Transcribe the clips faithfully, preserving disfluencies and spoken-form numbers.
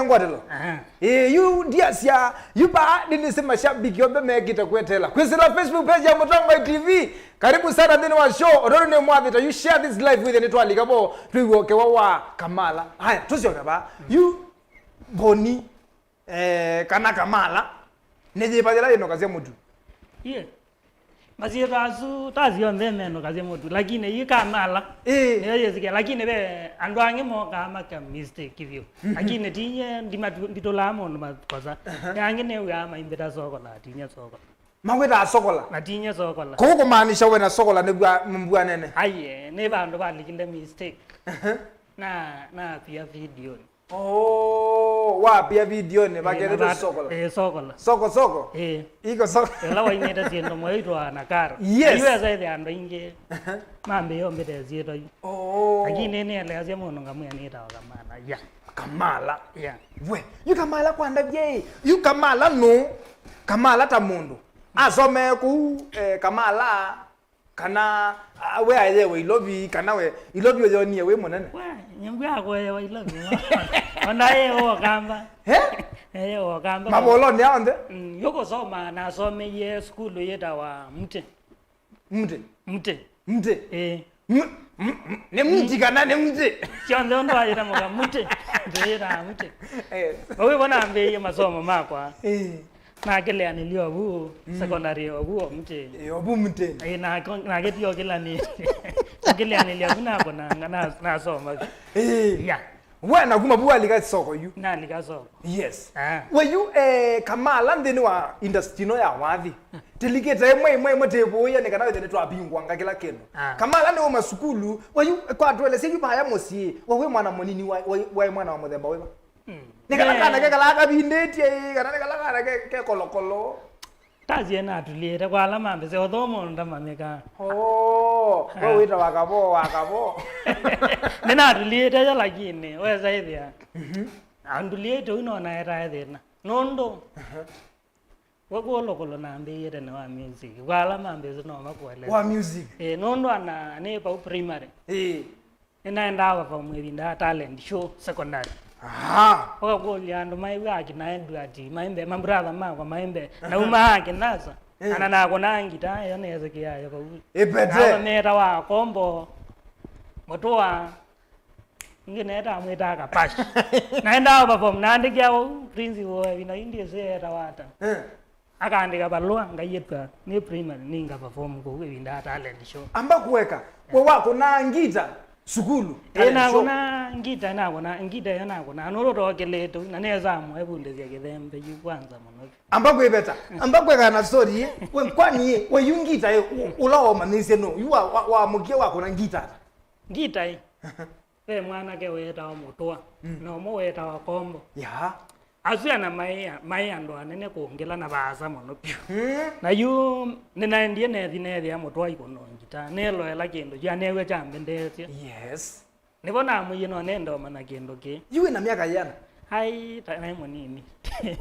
Ngwatelo. Aha. Eh, yu ndiasya, yu ba, nĩnĩsĩ mashabiki onthe mekĩte kwetela. Kwĩsĩla Facebook page ya Mũtongoi T V. Karibu sana nthĩnĩ wa show. Ũndũ nĩ mwathĩta, you share this live with nĩtwalika bo, twĩw'e ũkewa wa Kamala. Haya, tũsyoke ba. Yu Boni, eh, kana Kamala, nĩ yĩva yĩla yĩnokasya mũtu. Ye. Masyĩtwa asu ta syonthe menokasya mũtu, lakini yu Kamala, ĩĩ, nĩyo yĩsĩkĩa, lakini ve andũ angĩ mokaa maka mistake vyũ. Mhm. Lakini tinyie ndimatu-, nditũlaa mũndũ makosa. Aha. Nĩ angĩ nĩw'aa maimbĩta sokola, tinyie sokola. Mawĩtaa sokola? Na tinyie sokola. Kũu kũmaanisha we na sokola nĩ mbua-, mbua nene? Aiye, nĩ vandũ valikile mistake. Aha. Na, na pia video. Oh, wapia videonĩ, eh, vakethĩtwe na va-, sokola. Eh, sokola. Soko, soko? Eh. Iko soko. Ĩla wainĩte syĩndũ mwaitwa na karo. Yes. Yu esa ĩthĩa andũ aingĩ. Aha. Mambĩĩa ũmbĩte syĩtwa yu. Oh. Lakini nĩeleasya mũndũ ngamwĩa nĩtawa Kamala. Ya. Kamala. Ya. We, yu Kamala kwa ndavya ĩ. Yu Kamala nũ? Kamala ta mũndũ. Asomee kũu, eh, Kamala. Kana, ah, we ayewa Ilovi, kana we, Ilovi ũyonie wĩ mũnene? We, nyĩmbu yakũewa Ilovi. Ona ye ũkamba. He? Ye ũkamba. Mavolonĩ onthe? Mm, yũkũsoma, nasomeie sukulu yĩtawa Mtĩ. Mtĩ? Mtĩ. Mtĩ? Ĩĩ. M-, m-, m-, nĩ mti kana nĩ mtĩ? Syonthe ũndũ wayĩta mũka Mtĩ. Ndĩyĩtaa Mtĩ. Eh. Vau ĩvo nambĩĩie masomo makwa. Eh. Nakĩlĩanĩlya ovu, mm, secondary ovu o Mtĩ. Eh, ovu Mtĩ. Eh, na, nakĩtio kĩlanĩ. Nakĩlĩanĩlya vu nakonanga, na, nasoma. Eh. Ya. We na kuma vu walika soko yu? Nalika soko. Yes. Ah. We yu, eh, Kamala nthĩnĩ wa industry ĩno ya wathi. Tĩlikĩte ĩmwe, ĩmwe, ĩmwe tĩvũĩa nĩ kana wĩthĩe nĩtwavingũanga kĩla kĩndũ. Ah. Kamala nĩ uma sukulu, we yu kwa twelesye yu vaya mũsyĩ, we wĩ mwana mũnini wa, wa, waĩ mwana wa mũthemba wĩva? Mm. Nĩ kana, eh, kana kekalaa kavindĩtye, kana nĩ kala kana ke, ke kolokolo. Tasie natulĩte kwa ala mambĩse ũthũmũ ndamanyĩka. Oh, we wĩtawa kavo, wa kavo. Nĩnatulĩte yo lakini, wesa ĩthĩa. Mhm. Andulĩte ũu no naetae thĩna. Nũndũ, aha, we kũlũkũlũ nambĩĩie tene wa music. Kwa ala mambĩse no makueleza. Wa music? Ĩĩ, nũndũ ana nĩ pau primary. Ĩĩ. Nĩnaendaa perform ĩvinda ya talent show secondary. Aha. Ũkakũlya andũ maĩw'a akina Edward, maimbe, mabrother makwa maimbe. Aha. Naumaa Kinasa. Eh. Ana nakũnaa ngita, ĩyo nĩyĩsĩkĩaa yo vau. Ĩpete. Nawe metawa Kombo, Mũtũa, ĩngĩ netaa mwĩtaa Kapash. Naendaa perform, naandĩkĩa vau, principal ĩvinda yu ndyĩsĩ etawa ata. Eh. Akaandĩka valũa, ngaĩtwa nĩ primary, nĩnga perform kũu ĩvinda ya talent show. Amba kũeka, we wakũnaa ngita sukulu, ĩĩ, talent show? Nakũnaa ngita, nakũnaa ngita ĩyo nakũnaa. Nũndũ tookelete, na nesa amwe vundĩsya kĩthembe yu kwanza mũno. Amba kwĩveta, amba kũeka na story ĩ, we kwani ĩ, we yu ngita ĩ, ũ-, ũla wamanyĩisye nũ, yu wa, wa, wamũkie wakũna ngita ata? Ngita ĩ? Ve mwanake weetawa Mũtũa, mm, na ũmwe weetawa Kombo. Ya. Asu ana maĩ, maĩ andũ anene kũngĩla na vaasa mũno vyũ. Mm. Na yu nĩnaendie nethi neethĩa Mũtũa ikũnoo ngita, neloela kĩndũ kya neew'a kyambendeesya. Yes. Nĩvo namwĩie no nenda ũmanya kĩndũ kĩĩ. Yu wĩ na myaka yĩana? Ai, ta, naĩ mũnini.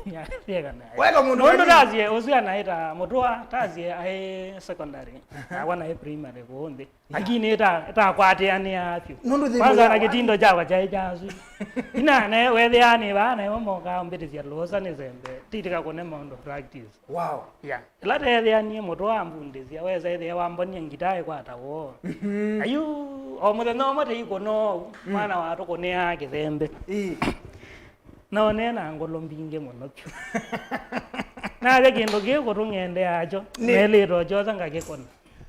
Myaka yĩana. Weka mũndũ. Nũndũ mũnini. Tasie, ũsu anaĩta Mũtũa, Tasie aĩ secondary. Aha. Nakwa naĩ primary kũũ nthĩ. Yeah. Lakini ĩta-, ĩtakwatĩanĩaa vyũ. Nũndũ thĩ. Kwanza mũya na wa- kĩtindo kyakwa kyaĩ kya asu. Ina ne wethĩaa nĩ vaa, na ĩvo mokaa mbĩtĩsya lũũsa nĩsembe. Titĩka kũne maũndũ practice. Wow. Yeah. Ĩla teethĩanie Mũtũa ambundĩsya, wesa ĩthĩa wambonia ngitaa ĩkwata woo. Mhm. Na yu, o mũthenya ũmwe tei kũnou, mm, mwana watũkũnĩaa kĩthembe. Ĩĩ. Naonee na ngolo mbingĩ mũno vyũ. Nake kĩndũ kĩĩ kũtũng'endeaa kyo, nĩ- nelĩtwe kyosa ngakĩkũna.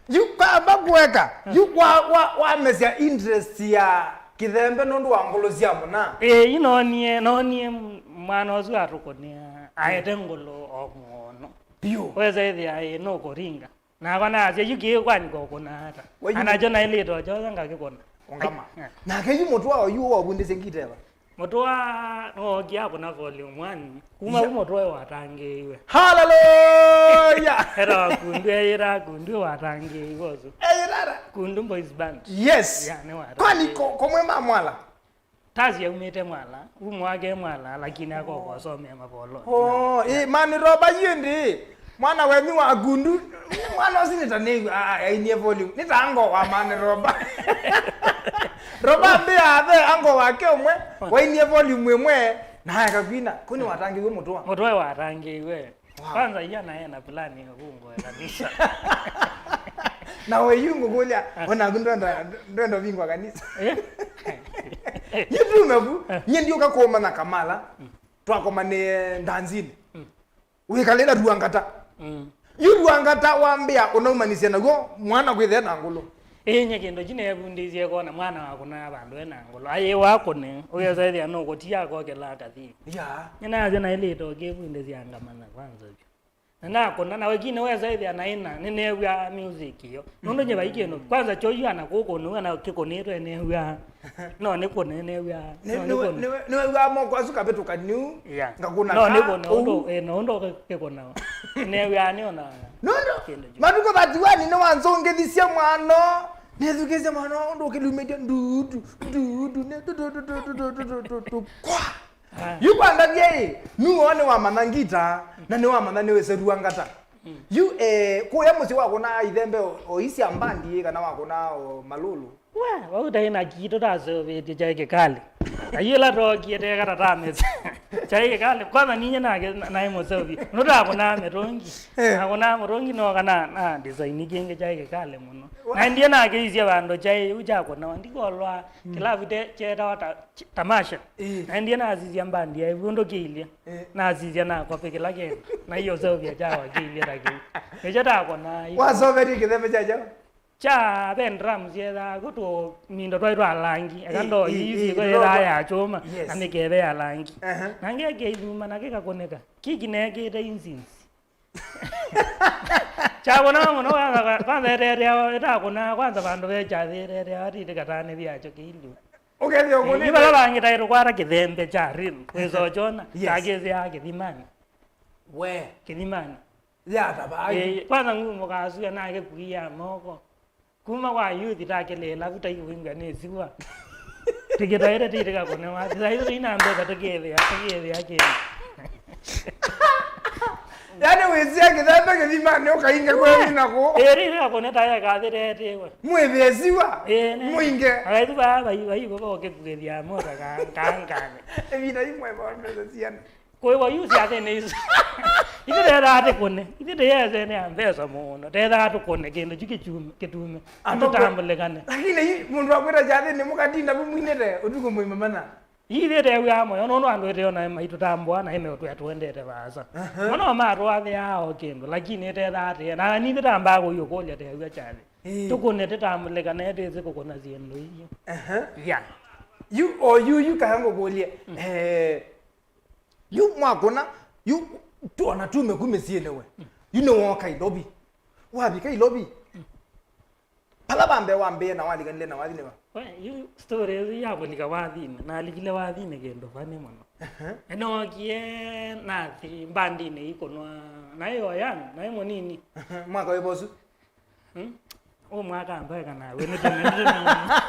Yu kamba kũeka, yu wa, wa, wamesya interest ya kĩthembe nũndũ wa ngolo sya mũna. Ĩĩ, yu noonie, noonie mwana ũsu atũkũnĩa, aete ngolo o mũono. Vyũ. Wesa ĩthĩa ĩ nũkũringa. Nakwa naasya, yu kĩĩ kwani kokũna ata? Wa yu- Anakyo naĩlĩte o kyosa ngakĩkũna. Ũngama. Ai, eh. Nake yu Mũtũa oyu wavundĩsye ngita ĩva? Mũtũa nookie akũna volume one. Kuma vu Mũtũa watangĩĩiwe. Hallelujah! Etawa Kundu, eyĩtaa Kundu watangĩĩiwe ũsu. Eyĩtata? Kundu Boys Band. Yes. Ya, nĩ watangĩĩiwe. Kwani ko-, komwe ma Mwala? Tasie aumĩte Mwala, umu wake Mwala, lakini akoka ũsomea mavolonĩ. Oh, ĩ, Mani Roba yĩndĩ. Mwana wenyu wa Kundu, mwana ũsu nĩta nĩw'a, ah, ainie volume. Nĩta ango wa Mani Roba. Roba mbĩa athe ango wake ũmwe, wainie volume ĩmwe, Na aeka kwina, kũu nĩwatangĩiwe mũtũa. Mũtũa watangĩiwe. Wow. Kwanza iya naye na plani ya kũngũa kanisa. Na we yu ngũkũlya, onaku ndwenda, ndwenda ũvingwa kanisa. Eh? Yu tume vu, nyie ndiũka kũmanya Kamala, twakomanĩe ndanzinĩ. Mm. Wĩkalĩla ruangata. Mm. Yu ruangata wambĩa ũnaumanisya naw'o mwana kwĩthĩa na ngũlũ. Ĩĩ, nye kĩndũ kyu neevundĩisye kona mwana wakũnaa vandũ ena ngũlũ. Ayĩwa akũne, ũyesa ĩthĩa nũkũtia akokela akathi. Ya. Nĩnasya naĩlĩte ũkĩvundĩsya ngamanya kwanza vyũ. Na nakũna, na wekine wesa ĩthĩa naĩna, nĩneew'aa music ĩyo. Nũndũ nye vai kĩndũ. Kwanza kyo yu ana kũkũnĩw'a na kĩkũnĩtwe neew'aa. No nĩkũne neew'aa. Nĩ- No nĩwe- nĩkũne. nĩwe- nĩwew'aa moko asu kavĩtũka niu. Yeah. Ngakũna No ka nĩkũne ũu. Ũndũ, eh, no ũndũ kĩkũnawa. Neew'aa nĩona Nũndũ kĩndũ kyu. Matukũ thirty-one nĩwanzũngĩthisye mwano. Nĩthukĩsye mwano ũndũ ũkĩlumĩtya ndudu, ndudu, nĩ ndudu, ndudu, ndudu, ndudu, ndudu, kwa. Ah. Yu kwa ndavya ĩ, nuo nĩwamanya ngita, na nĩwamanya nĩwĩsĩ ruangata. Mm. Yu, eh, kũya mũsyĩ wakũna ithembe o, o isya mbandi kana wakũna o malũlũ. We, vau taĩ na kii tũtaseũvĩtye kyaĩ kĩkalĩ. Na yu ĩla tookie teka tatamĩsa. Kyaĩ kĩkalĩ, kwanza ninye nake na- naĩ mũseũvi. Nũtakũnaa mĩtũngi. Eh. Nakũnaa mũtũngi no kana na design kĩngĩ kyaĩ kĩkalĩ mũno. Wa- Naendie nakĩisye vandũ kyaĩ yu kyakũnawa. Ndikolwa kĩlavu te- kyetawa ta- ch- tamasha. Eh. Naendie nasisya mbandi ya ĩvu ũndũ kĩilye. Eh. Nasisya nakopi kĩla kenda. Na iyo seũvya kyawa kĩilye ta kĩu. Nĩkyo takũnaa yu. Wasovetie kĩthembe kya kyaũ? Kya ve ndram syethaa kwĩ tũmindo twaĩ twa langi, eka Ĩ, ndoo ĩ, ii ĩ, syĩko ndoo yethaa kwa- ya kyũma, Yes. na mĩkeve ya langi. Aha. Na ngeke ithuma na kĩkakũnĩka. Kiki neekĩte incense. Kyakũnawa mũno, kwanza, kwanza etetea, ĩtakũnaa, kwanza vandũ ve kyathĩ etetea, atĩtĩ katanĩthi yakyo kĩilu. Ũkethĩa ũkũnĩte. Ĩ, vala vangĩ taĩ tũkwata kĩthembe kya rim, wĩsa ũkyona, Yes. takĩsyaa kĩthimani. We. Kĩthimani. Yata vai. Eh, kwanza ng'u mũkasua nake kuia moko. Kuma kwa youth takĩlĩla vuta iwingwa nĩ siwa. Tikĩtaĩte tĩtĩka kũnewa. Thaizo ina mbesa tũkĩthĩa, tũkĩthĩa kĩndũ. Yaani wĩsia kĩthembe kĩthimani ũkainge kwe mina kũ. Eh, rĩrĩ akone taya kathĩretiwe. Mwĩthĩe siwa. Eh, ne. Mũinge. Aithu ba ba ba iko boke kugethia mota ka kangane. Evita imwe ba mbesa siana. Kwĩw'a yu syathĩnĩ isu. Ithyĩ tethaa tũkũne. Ithyĩ tũyesene ya mbesa mũno. Tethaa tũkũne kĩndũ kyu kĩkyume, kĩtume. Andũ tũtambũlĩkane. Lakini yu mũndũ akwĩta kyathĩnĩ mũkatinda vu mwinĩte ũtukũ mũima mana. Ithyĩ tew'aa mũyo nũndũ andũ ĩteo naĩ maitũtambũa na ĩmeũtwĩa tũendete vaasa. Aha. Mũno matwathĩaa o kĩndũ, lakini tethaa tĩe. Na nithyĩ tambaa kũiũkũlya tew'a kyathĩ. Ĩĩ. Tũkũne tũtambũlĩkane tĩsĩ kũkũna syĩndũ isu. Aha. Yeah. Yu, o yu, yu kaya ngũkũlye. Mm. Eh, Yu mwakũna, yu tu- ona tume ku mĩsyĩnĩ we. Yu nĩwooka Ilovi. Wavika Ilovi. Pala va mbee wambĩĩe na walikanile na wathi nĩva? We, yu story ĩsu ya kũlika wathinĩ, nalikile wathinĩ kĩndũ funny mũno. Ehe. Nĩnookie nathi mbandinĩ ikũnwa, naĩ o young, naĩ mũnini. Ehe, mwaka wĩva ũsu? Hmm? Ũ mwaka mbaeka nawe, nĩ tene, nĩ tene mũno.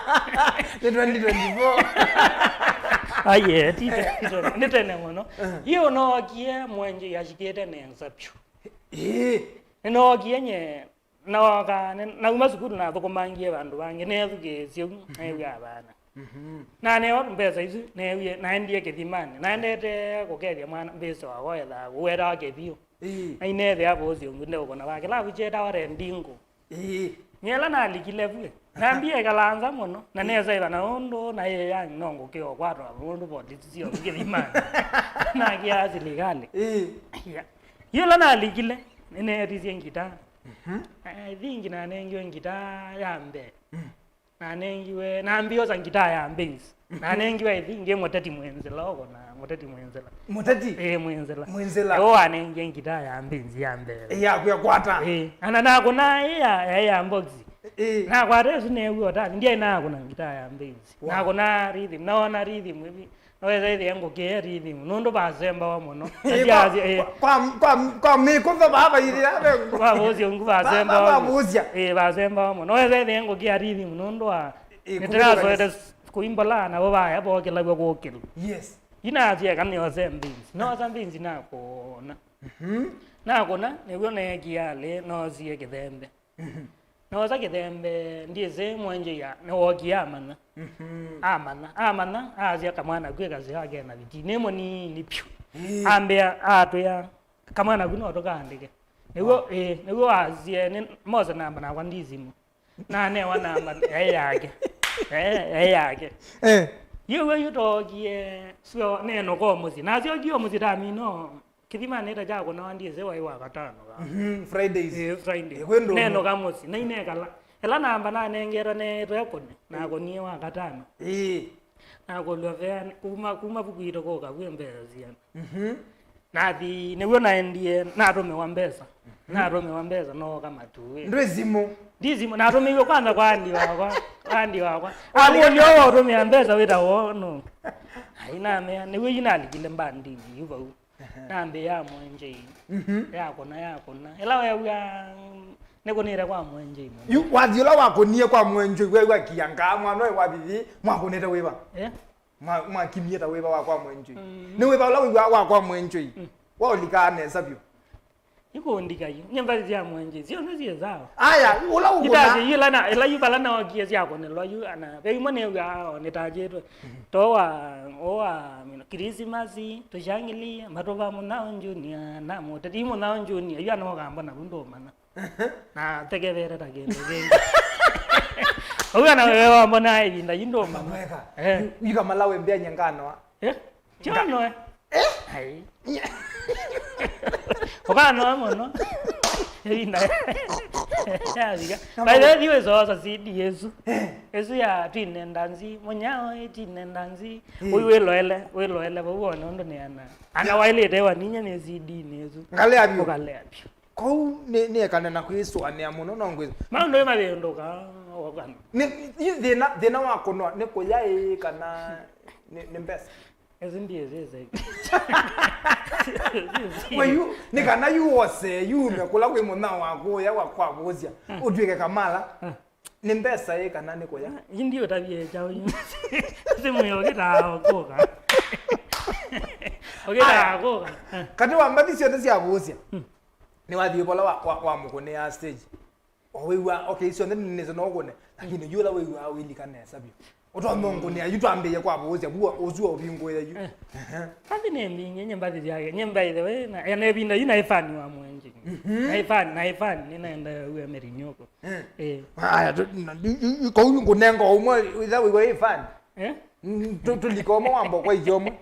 Nĩ twenty twenty-four. Aye, ti tene, ti tene, nĩ tene mũno. Uh-huh. Yu nookie mwenje yashikĩte nesa vyũ. Ĩĩ. Nĩnookie nye, nooka, nĩ- nauma sukulu nathũkũmangie vandũ vangĩ, neethukĩĩsye ũu, neew'a avana. Mhm. Na neo mbesa isu, neewie, naendie kĩthimanĩ. Naendete kũkethya mwana, mbesa wakwa ethaa, ũwetawa kĩvyũ. Ĩĩ. Na inethĩa vũsĩ ũngĩ ndeũkũna wa kĩlavu kyetawa Rendingo. Ĩĩ. Nyela nalikile vue. Nambia ĩkala nza mũno, na nesa ĩva na ũndũ, na ĩĩ yani no ngũkĩo kwatwa mũndũ polisi sio kĩthimanĩ. Na kia silikalĩ. Ĩĩ. Ya. Yĩla nalikile, nĩneetisye ngita. Mhm. I think nanengiwe ngita ya mbee. Mm. Nanengiwe, nambiosa ngitaa ya Benz. Nanengiwe, I think, ĩ Mũteti Mwenzela, ũko na Mũteti Mwenzela. Mũteti? Ĩĩ, Mwenzela. Mwenzela. Yo wanengie ngitaa ya Benz ya mbee. Ĩ, yaku ya kwata. Ĩĩ, ana nakũna ĩ ya, ya, ya box. Ĩĩ. Nakwata ĩsu neew'a ũtani, ndiaĩ nakũna ngitaa ya Benz. Wow. Nakũna rhythm, naona rhythm ĩvi. Noesa ĩthĩa ngũkĩe rhythm, nũndũ vasembawa mũno. Na ĩĩ, kwa, ndiasya, ĩĩ. Kwa, kwa, kwa, kwa mĩkũtho vaa vaithĩa ve ngũ- Kwa vũsya ungu vasembawa. Va- va- vũsya. Ĩĩ, vasembawa mũno. Noesa ĩthĩa ngũkĩa rhythm, nũndũ wa, ĩĩ, nĩtĩnasoete kũimbola navo vaya vokĩlaw'a kũkĩlwa. Yes. Inasya eka nĩose mbinzi. Nosa mbinzi nakũna. Mhm. Nakũna, nĩw'o neekia alĩ, noosie kĩthembe. Mhm. Noosa kĩthembe, ndyĩsĩ mwenjei ya, nĩwookie amanya. Mhm. Amanya, amanya, asya kamwana kwĩ kaseo ake na viti. Nĩ mũnini vyũ. Ĩĩ. Ambĩa, atwĩa, kamwana ku no tũkaandĩke. Nĩw'o, wow, ĩĩ, nĩw'o asie, nĩ, mose namba nakwa ndi simũ. Na anewa namba, yaĩ yake. Eh, yaĩ yake. Eh. Yu we yu tookie, sio, neno kwa mũsyĩ. Na asyokie mũsyĩ tamino. Kĩthima nĩ ta kyakũnawa ndyĩsĩ waĩ wa katano ka. Mhm, Fridays. Eh, Friday. Eh, kwĩ ndũnyũ. Nenũka mũsyĩ, na inekala. Ĩla namba nanengetwe neetwe akũne, nakonie wa katano. Ĩĩ. Nakũlw'a vea, kuma, kuma vuku itũ kũka kwĩ mbesa siana. Mhm. Nathi, nĩw'o naendie, natũmĩwa mbesa. Mhm. Natũmĩwa mbesa, nooka matuĩ. Ndwĩ simũ? Ndi simũ, natũmĩiwe kwanza kwa andi wakwa, kwa andi wakwa. Amũlyo ũtũmĩa mbesa wĩtawo no. Ai, namea, nĩw'o yu nalikile mbandini, yu vau. Ehe. Nambĩ ya mwenjei. Mhm. Yakũna, yakũna. Ĩla weew'a, mm, nĩkũnĩte kwa mwenjei mũno. Yu, wathi ũla wakũnie kwa mwenjei, weew'a kiangaa, mwana ũyũ wavithi, mwakũnĩte wĩva? Eh? Mwa-, mwakimie ta wĩva wa kwa mwenjei. Mm. Nĩ wĩva ũla wĩw'aa wa kwa mwenjei? Mm. Waũlikaa nesa vyũ. Ikũndika yu. Nyie mbathi sya mwenjei. Syonthe syĩ sawa. Aya, ũla ũkũna. Itaje yu ĩla na, ĩla yu vala naokie syakũnĩlwa yu, ana. Ve imwe nĩw'aa, o, nĩtajĩtwe. Mhm. To wa, o wa, Kirisimasi, tũshangĩlie, matũva Mũnyao Junior, na mũteti Mũnyao Junior, yu anokamba na vu ndũmanya. Na tekevete ta kĩndũ kĩngĩ. Ũu ana wewe wambona ĩvinda yu ndũmanya. Amweka. Eh. Yu, yu kamala wembea nyanganoa. Eh? Kyonoe. Eh? Ai. Ũkanoa mũno. Ĩvinda. Yavika. By the way, thiwe sosa C D yesu. Eh. Yesu ya twine ndanzi, Mũnyao ĩtine ndanzi. Eh. Ũyu wĩloele, wĩloele, vau wone ũndũ nĩana. Ana wailĩte wa ninya nĩ C D nĩ yesu. Ngalea vyũ. Ũkalea vyũ. Kũu nĩ, nĩekane na kwĩsũanĩa mũno, no ngwĩ- Maũndũ ĩ mavĩndũka, ũkana. Nĩ, yu thĩna, thĩna wa kũnoa nĩ kũya ĩ kana nĩ, nĩ mbesa? Ĩsu ndiĩsĩ. We yu, nĩ kana yu wose, yume kũla kwĩ mũnyao wa kũya wa kwavũsya, mm, ũtw'ĩke kamala. Mm. Nĩ mbesa ĩ kana nĩ kũya? Indi ũtavye kyaũ yu. Simũ yo ũkĩtaa kũka. Ũkĩtaa kũka. Katĩ wa mbathi syonthe sya vũsya. Mm. Nĩwathiĩ vola wa, wa, wa mũkũnĩa stage. O wĩw'a, okay, syonthe nĩnĩsĩ no ũkũne, lakini yu ũla wĩw'aa wĩlika nesa vyũ. Ũtonya ũngũnĩa, yu twambĩĩe kwa vũsya, vuo ũsu ũvingũĩe yu. Eh. Ehe. Mbathi nĩ mbingĩ, nye mbathi syake, nye by the way, na, ya na ĩvinda yu naĩ fan wa mwenji. Mhm. Naĩ fan, naĩ fan, nĩnaenda ue merinyoko. Eh. Eh. Aya, tu-, na, yu, yu, yu, kau yu ngũnenga ũmwe, wĩtha wĩw'a ĩ fan. Eh? Mm, tu-, tũlika ũmwe wamba kwa ithi ũmwe.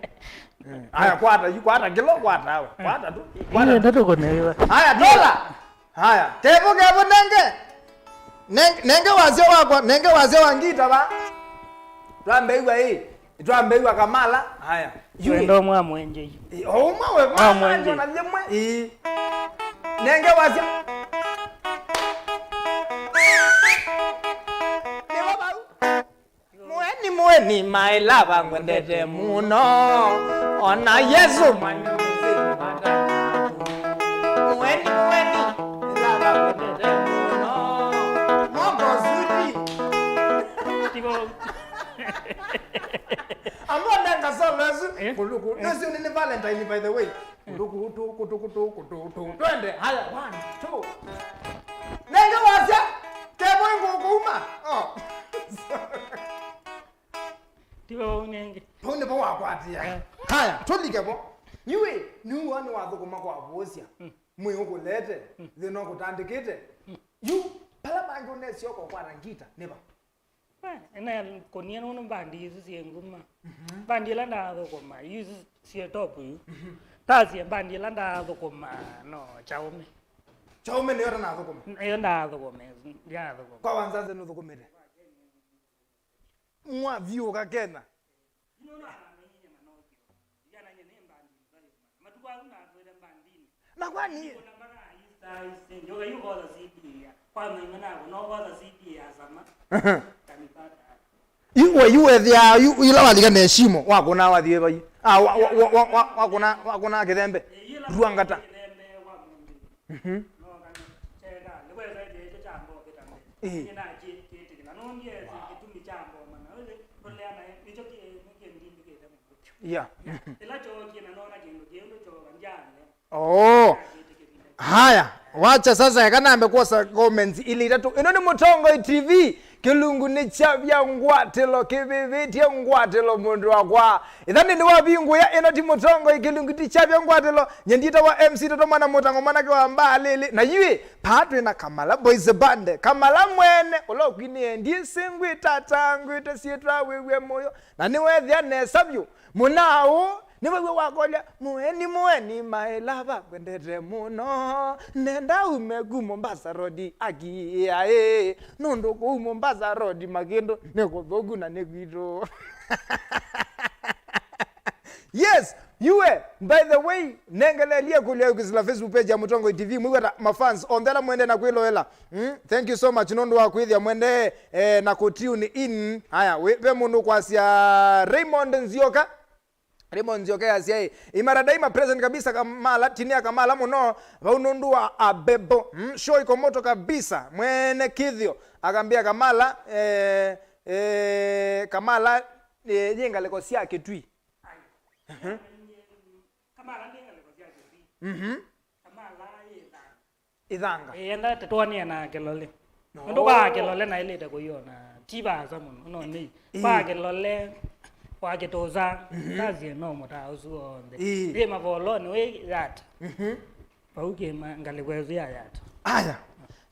Eh, aya, kwata, yu, kwata kĩlo, kwata awe. Kwata tu, kwata. Nĩenda tũkũne wĩva. Aya, tola. Haya, Kevo, Kevo, nenge. Nenge, nenge wasya wakwa, nenge wasya wa ngita va. Twambeĩw'a ĩ, twambeĩw'a kamala. Haya. Yu. Wendo mwa mwenje yu. Ĩ, o ũmwe we, mwa mwenje. Ona yĩmwe. Ĩ. Nenge wasya. Nĩvo vau. Mũeni, mũeni, my lover ngwendete mũno. Ona Yesu mwana mũeni, mũeni, my lover ngwendete mũno. Mambo zuri. Tigo. Ambo nanga solo Yesu. Eh? Kuluku. Eh. Yesu ni Valentine, by the way. Kuluku tu, kutu, kutu, kutu, tu. Twende. Haya, one, two. Nenge wasya. Kebo ingo kuuma. Oh. Tiwe unenge. Pau nĩvo wakwatia. Eh. Haya, tũlike vo. Niwe, nĩw'a nĩwathũkũma kwa vũsya. Mm. Mwĩ ũkũlete, mm, thĩna ũkũtandĩkĩte. Mm. Yu, pala mangĩ ũnesyo kwa kwata ngita, nĩva? Eh, ene kũnie nũndũ mbandi isu syĩ nguma. Mhm. Mbandi ĩla ndaathũkũma, yu isu syĩ top yu. Mhm. Tasie mbandi ĩla ndaathũkũma, no, Chaume. Chaume nĩyo tanathũkũma? Nĩyo ndaathũkũma, ndaathũkũma. Kwa wanzanze nũthũkũmĩte? Mwathiũka Kenya. Na kwani iwe yu wethĩa yu ila walika na shimo wakuna wathi vai? Ah, wa, wa, wa, wa, wa, wakuna, wakuna kĩthembe. Ruangata. Mhm. Ĩĩ. Yeah. Oh. Haya. Wacha sasa, eka nambe kwosa comments ili itatu. Ĩno nĩ Mũtongoi T V. Kĩlungu nĩ kyavya ngwatĩlo, kĩvĩvĩtye ngwatĩlo mũndũ wakwa. Ĩthanĩ nĩ wavingũya, ĩno ti Mũtongoi, kĩlungu ti kyavya ngwatĩlo. Nye nditawa M C Toto mwana Mũtang'o mwanake wa mbaa lĩlĩ. Na yu ĩ, paa twĩ na Kamala Boys Band. Kamala mwene, ũla ũkwinĩe ndiĩsĩ ngwĩta ata, ngwĩte syĩtwa wĩw'e mũyo. Na nĩweethĩa nesa vyũ. Mũnaa ũũ, nĩwew'a wakolya, mũeni, mũeni, maĩla vakwendete mũno. Nenda ume ku Mombasa Road, akiĩa ĩ. Nũndũ kũu Mombasa Road, makĩndũ nĩ kũthũku na nĩ kwitũ. Yes, you were. By the way, nengelelie kũlya kwĩsĩla Facebook page ya Mũtongoi T V, mwĩw'a ta mafans onthe ala mwendee na kwĩloela. Mm, thank you so much nũndũ wa kwĩthĩa mwendee, eh, na kũ tune in. Haya, we, ve mũndũ ũkwasya Raymond Nzioka. Raymond Nzioka yasya ĩ, Imara Daima present kabisa Kamala, tinia Kamala mũno, vau nũndũ wa Abebo. Mm, show iko moto kabisa. Mwene Kithio akambia Kamala, eh, eh, Kamala, eh, yĩ ngalĩko sya Kĩtui. Mhm. Kamala nĩ ngalĩko sya Kĩtui. Mhm. Kamala yĩ Ĩthanga. Ĩthanga. Ĩĩ, enda tũtwanĩe na Kĩlole. No. Nũndũ kwa Kĩlole naĩlĩte kũyona. Ti vaasa mũno, no nĩ. Ĩĩ. Kwa Kĩlole, kwa Kĩtũsa, mhm, ndasie no mũtaa ũsu w'onthe. Ĩĩ. Yĩ mavolonĩ wĩ yata. Mhm. Vau kĩ ma-, ngalĩko ĩsu ya yata. Aya.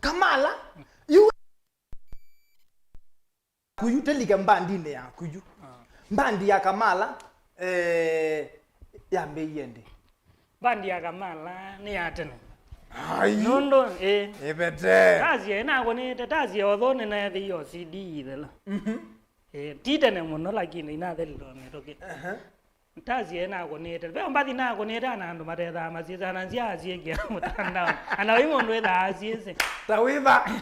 Kamala, yu Kuyu, tũlike mbandinĩ ya Kuyu. Ah. Mbandi ya Kamala, eh, yambĩie ndĩ? Mbandi ya Kamala nĩ ya tene. Ai. Nũndũ, ĩ. Ĩvete. Tasie nakũnĩte, tasie otho nĩneethĩie o C D ithela. Mhm. Ĩ, ti tene mũno, lakini inathelile o mĩtũkĩ. Aha. Tasie nakũnĩte. Ve mbathi nakũnĩte, ana andũ matethaa masyĩsya, ana nzia asyĩkĩa mũtandao. Ana wĩ mũndũ wĩthaa asyĩsĩ. Ta wĩva?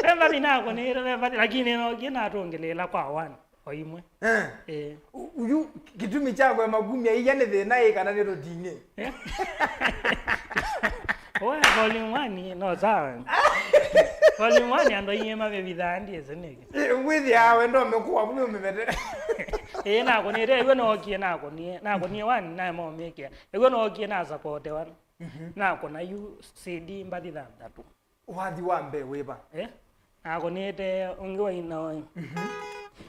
Ve mbathi nakũnĩte, ve mbathi, lakini nookie natũngĩlĩĩla kwa one, o imwe. Eh. Eh. U-, uyu kĩtumi kya kwema kumya iya nĩ thĩna ĩ kana nĩ tũting'ĩ? Eh? Oe, volume one, no, sawa. Volume one, andũ aingĩ mavĩvithaa ndiĩsĩ nĩkĩ. Ĩ, wĩthĩaa we ndomĩkũa vu ũmĩvete. Ĩĩ, nakũnĩte, ĩw'o nookie, nakũnie, nakũnie one, namomĩkĩa. Ĩw'o nookie, nasapotewa. Mhm. Nakũna yu C D mbathi thanthatũ. Wathi wa mbee wĩva? Eh? Nakũnĩte ũngĩ wa ina ũyũ. Mhm.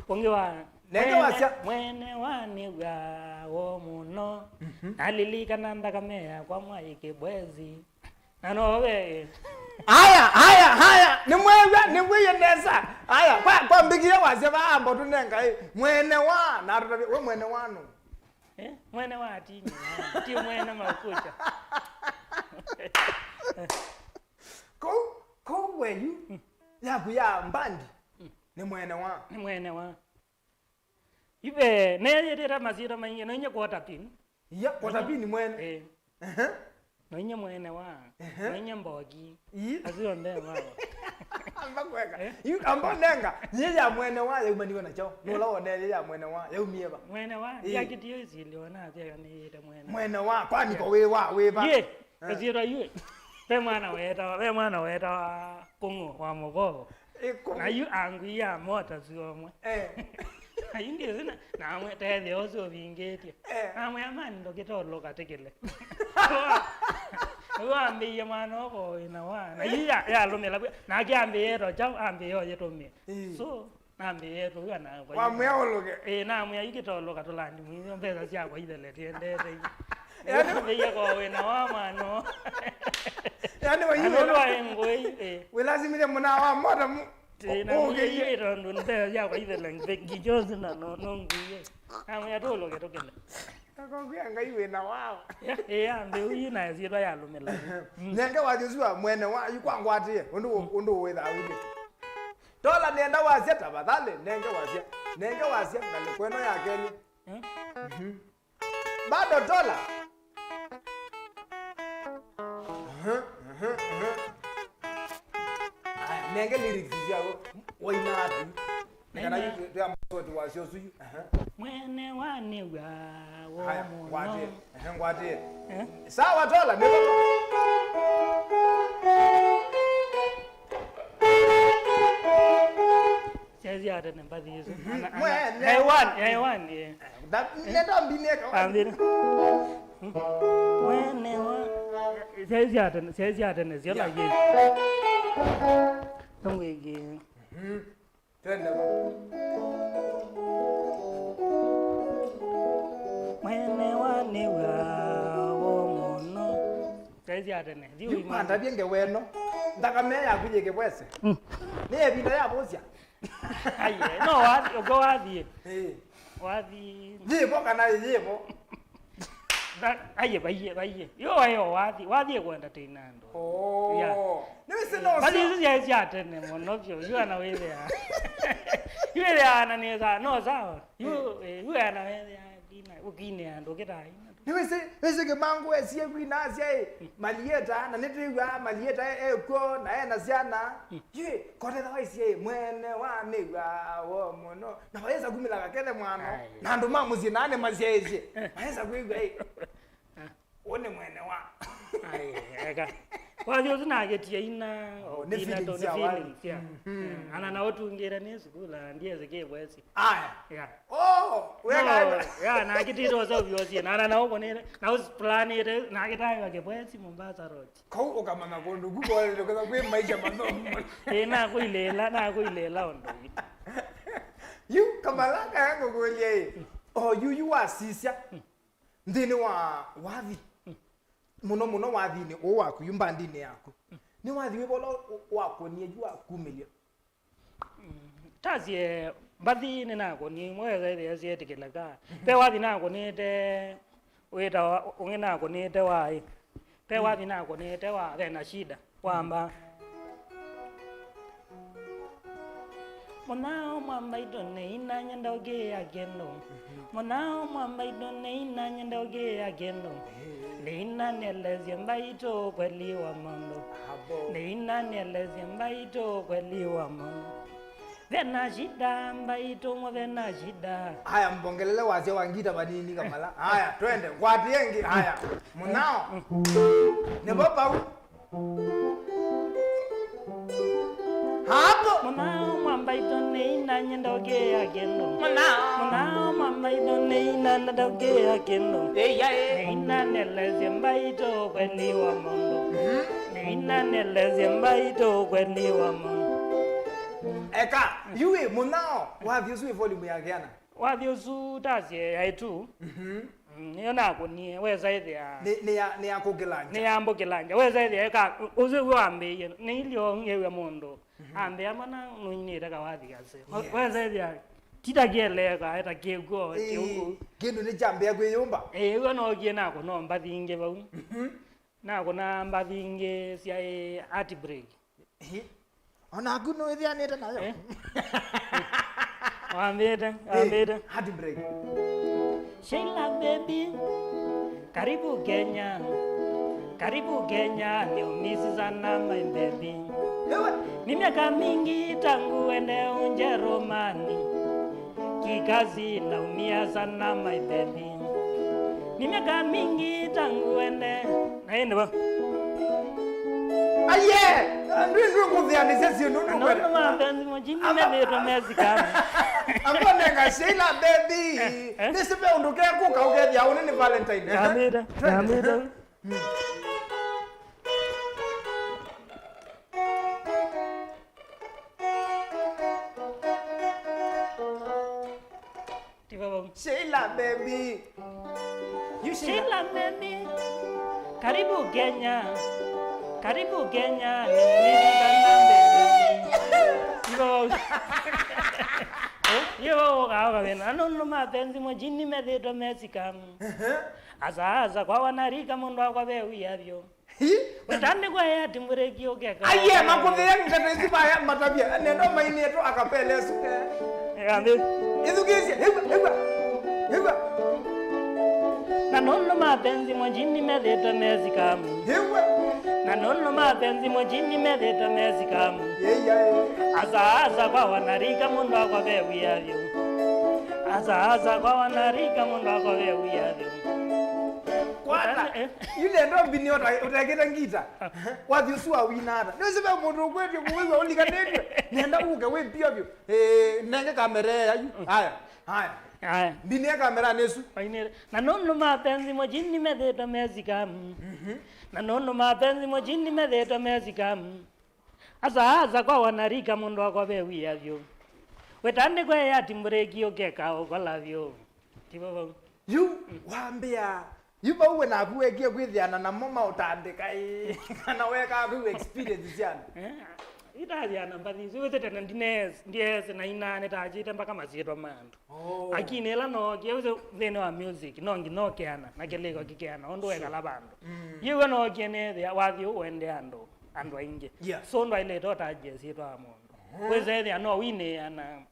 Ũngĩ wa nenge mwene, wasya. Mwene wa nĩw'a woo mũno. Mhm. Nalilikana nthakame yakwa mwaĩ Kĩbwezi. Na no we. Aya, aya, aya. Nĩmwew'a, nĩmwĩie nesa. Aya, kwa, kwa mbikie wasya vaa mbo tũnenga ĩ. Mwene wa, na tũtavye, we mwene wa nũ? Eh? Mwene wa atinyi. Ti mwene makucha. Kũu, kũu weyu, mm, yaku ya mbandi, mm, nĩ mwene wa? Nĩ mwene wa. Ive, neyĩtĩte masyĩtwa maingĩ, no inye quarter pin. Iya, quarter pin mwene. Eh. Ehe. No inye mwene wa. Ehe. No inye mboki. Ii. Asu onthe mao. Amba kweka. Eh? Yu, amba nenga, yĩ ya mwene wa, yaumaniwe na kyaũ? Nũla wonee yĩ ya mwene wa, yaumie va? Mwene wa, ii, ndiakĩtie ĩsilio na athĩa nĩyĩte mwene. Mwene wa, kwani ko wĩ wa, wĩ va? Ye. Eh. Kasyĩtwa yu. Ve mwana wetawa, ve mwana wetawa Kũng'ũ wa Mũvoo. Ĩ, Kũng'ũ. Na yu angui ya mota syomwe. Eh. Na yu ndiũsĩ na, namwe tethĩa ũsu ũvingĩtye. Eh. Namwe amani ndokĩta ũlũka tĩkĩle. Nĩw'o ambĩie mwana ũko wĩna wa. Na yu ya, yalũmĩla kwĩ, nake ambĩie to kyaũ, ambĩie oyĩtũmĩe. Ĩ. So, nambĩĩe tũw'a na kwa wamwĩa ũlũke? Ĩĩ, namwĩa ikĩtolũka tũlandi mwĩthyo mbesa syakwa ithele tiendete. Yaani, nambĩĩe kwa wĩna wa mwana. Yaani, waiwe. Andu aĩ ngũĩ, ĩĩ. Wĩlasimithye mũna wa mwana mu-, ĩĩ, na ũkĩie. Ĩĩ, tondũ mbesa syakwa ithele ngichosi na no, no ngũie. Namwĩa tũlũke tũkĩle. Akokwĩa Ngai wĩna wao. Ĩĩ, ambĩ ũyu na syĩtwa yalũmĩla. Mm. Nenge wathi ũsu wa mwene wa, yu kwa ngwatĩe, ũndũ, ũndũ wĩthaa wĩlĩte. Tola nenda wasya, tafadhali, nenge wasya. Nenge wasya, ngalĩko ĩno ya kelĩ. Eh? Mhm. Bado Tola. Aha, aha, aha. Aya, nenge lyrics sya waina ata yu. Nĩ kana yu twĩ-, twĩamba soti wasyo ũsu yu. Aha. Mwene wa nĩw'a woo mũno. Haya, ngwatĩe. Ehe, ngwatĩe. Eh? Sawa, Tola, nĩ vava. Syaisya tene mbathi isu. Mhm. Ana, ana, mwene wa nĩw'a. Nĩw'a, eh. Nenda mbinĩe kawa. Ambĩre. Mwene wa Syaĩ sya tene, syaĩ sya tene, syo. Yeah. Lakini. Tongwiki. Mhm. Twende vo. Mwene wa nĩw'a wo mũno. Syaĩ sya tene. Yu ima- mandavye ngewa ĩno. Nthakame yaku yĩ kĩvwese. Mm. Nĩ ĩvinda ya vũsya. Aiye, no wathi, ũko wathi. Eh. Wathi. Yĩvo kana yĩvo? Na, aiye, vaiye, vaiye. Yo, ayo, wathi, wathi kwenda tena ndo. Oh. Yeah. Nĩwĩsĩ no. Bali sio. Isu sya, sya tene mũno vyũ. Yu ana wĩthĩa. Yu wĩthĩa ana nĩ sa, no sawa. Yu, eh, yu ana wĩthĩa. Ndina, ũkinĩa andũ kĩtaina. Nĩwĩsĩ, wĩsĩ Kĩmangũ esie kwina asya ĩ, Malieta, na nĩtwĩw'aa Malieta e, ekw'o, na ena syana. Yĩ, kotetha waisye ĩ, mwene wa nĩw'a wo mũno. Na vayĩsa kumĩla kakethe mwano, ai, na andũ ma mũsyĩ naa nĩmasyaĩsye. Mayĩsa kwĩw'a ĩ, ũũ nĩ mwene wa. Ai, eka. Wathi ũsu nakĩtie ina, oh, nĩ ina feelings to, nĩ ya wathi. Feelings, yeah. Mhm. Yeah. Ana na ũtungĩre nĩ sukula, ndiye zikĩvwesi. Aya. Yeah. Oh, wega. No, yeah, nakĩtĩte ũseũvya ũsie, na, na, na ũkũnĩte, na ũsplanĩte, nakĩtaĩwa kĩvwesi Mombasa Road. Kau ũkamanya kũndũ ku kwolete, kwĩ maisha mathomo. Ĩ, nakwĩlĩla, nakwĩlĩla ũndũ. Yu, Kamala, kaya ngũkũlye ĩ. O, yu, yu wasisya. Nthĩnĩ wa wathi. Mũno mũno wathinĩ ũũ waku, yu mbandinĩ yaku. Nĩ wathi wĩva ũla wakũnie yu wakumĩlya? Mm, tasye mbathi nĩnakũnie imwe, wesa ĩthĩa syetĩkĩlĩka. Ve wathi nakũnĩte wĩtawa, ũngĩ nakũnĩte wa ĩ. Ve wathi nakũnĩte wa, ve na shida, wa mbaa. Mũnao mwa mbaitũ nĩ ina nyenda ũkĩĩa kĩndũ. Mũnao mwa mbaitũ nĩ ina nyenda ũkĩĩa kĩndũ. Nĩ ina nĩelesye mbaitũ kweli wa maũndũ. Abo. Nĩ ina nĩelesye mbaitũ kweli wa maũndũ. Ve na shida mbaitũ mwa ve na shida. Aya, mbongelele wasya wa ngita vanini Kamala. Aya, twende. Ngwatie ĩngĩ. Aya. Mũnao. Nĩvo vau. Hapo. Mũnao mwa mbaitũ nĩ ina nyenda ũkĩĩa kĩndũ. Mũnao. Mũnao mwa mbaitũ nĩ ina nyenda ũkĩĩa kĩndũ. Ĩĩ, ĩĩ. Nĩ ina nĩelesye mbaitũ kweli wa maũndũ. Mhm. Nĩ ina nĩelesye mbaitũ kweli wa maũndũ. Eka, yu wĩ mũnao, wathi ũsu wĩ volume ya kĩana? Wathi ũsu tasye ya ĩtu. Mhm. Mm, nĩyo nakũnie, wesa ĩthĩa. Nĩ, nĩ ya, nĩ ya kũkĩlanja. Nĩ ya mbũkĩlanja. Wesa ĩthĩa eka, ũsu wambĩie. Nĩ ilyo ngew'a mũndũ. Mhm. Ambĩa mana nũinĩte kawathi kase. Yes. Wesa ĩthĩa, tita kĩeleka, eta kĩkw'o, ĩĩ, kĩu. Kĩndũ nĩ kyambĩa kwĩyũmba. Ĩĩ, w'o nokie nakũna mbathi ingĩ vau. Mhm. Nakũna mbathi ingĩ syaĩ heartbreak. Ehe. O naku nĩwĩthĩanĩte nayo? Eh? Wambĩte, eh, wambĩte. Heartbreak. Sheila baby, karibu Kenya. Karibu Kenya, niumisi sana my baby. Ewe. Ni miaka mingi tangu ende Ujerumani. Kikazi naumia sana my baby. Ni miaka mingi tangu ende. Na yeye ndio. Aye! Ndwi, ndwi kũthĩanĩsya syĩndũ, ndwi. Nono kwenda. Mapenzi mujini methĩtwe mesikana. Ambonenga Sheila baby. Eh, eh? Nĩsĩ ve ũndũ kekũka ũkethĩa ũnĩ nĩ Valentine. Yamĩte, twende, yamĩte. Tiva vau. Sheila baby. You Sheila. Sheila baby. Karibu Kenya. Karibu Kenya. Tiva vau. Eh, tiva vau, kaoka wena. Ano no mapenzi mujini methĩtwe mesikamu. Ehe. Asa, asa, kwa wanarika mũndũ akwa ve wia vyo. Hi? Wetandĩkwa ya timbũrĩki ũkeka. Aiye, makũthĩa ndeto isu vaya matavya. Neno mainĩtwo akapelesu. Ĩthukĩĩsye, ĩw'a, ĩw'a, ĩw'a. Na nũndũ mapenzi mujini methĩtwe mesikamu. Ĩw'a. Na nũndũ mapenzi mujini methĩtwe mesikamu. Ĩya, ĩya. Asa, asa kwa wanarika mũndũ akwa ve wia vyo. Asa, asa kwa wanarika mũndũ akwa ve wia vyo. Kwata. Ũtane, eh? Yu nenda ũmbinie ũta-, ũtekĩte ngita. Wathi ũsu wawina ata? Nĩwĩsĩ ve mũndũ ũkwĩtw'e kũwĩw'a ũlikanĩtw'e. Nenda ũke wĩ mbio vyũ. Eh, nenge kamera ĩya yu. Aya, aya. Aya. Ndinie kameranĩ ĩsu. Ainĩre. Na nũndũ mapenzi mojini methĩtwe mesikamu. Mhm. Na nũndũ mapenzi mojini methĩtwe mesikamu. Asa, asa kwa wanarika mũndũ wakwa ve wia vyũ. Wĩtandĩkwe ya timbũrĩki ũkeka ũkola vyũ. Tivo vau. Yu wambĩa, yu vau we naku wekie kwĩthĩana namo maũtandĩka ĩ, kana wekaa kwĩw'a experience sya andũ? Eh, itaathĩana mbathi isu, wĩsĩ tene ndines-, ndiese na ina nĩtakyĩte mpaka masyĩtwa ma andũ. Oh. Lakini ĩla nookie, wĩsĩ nthĩnĩ wa music, no nginya ũkeana, na kĩlĩko kĩkeana, ũndũ wekala vandũ. Mm. Yu we nookie nĩthĩa, wathi ũũ ũendea andũ, andũ aingĩ. Yeah. So ndwaĩlĩte ũtanjie syĩtwa wa mũndũ. Mhm. Wĩsĩ ethĩa no winĩana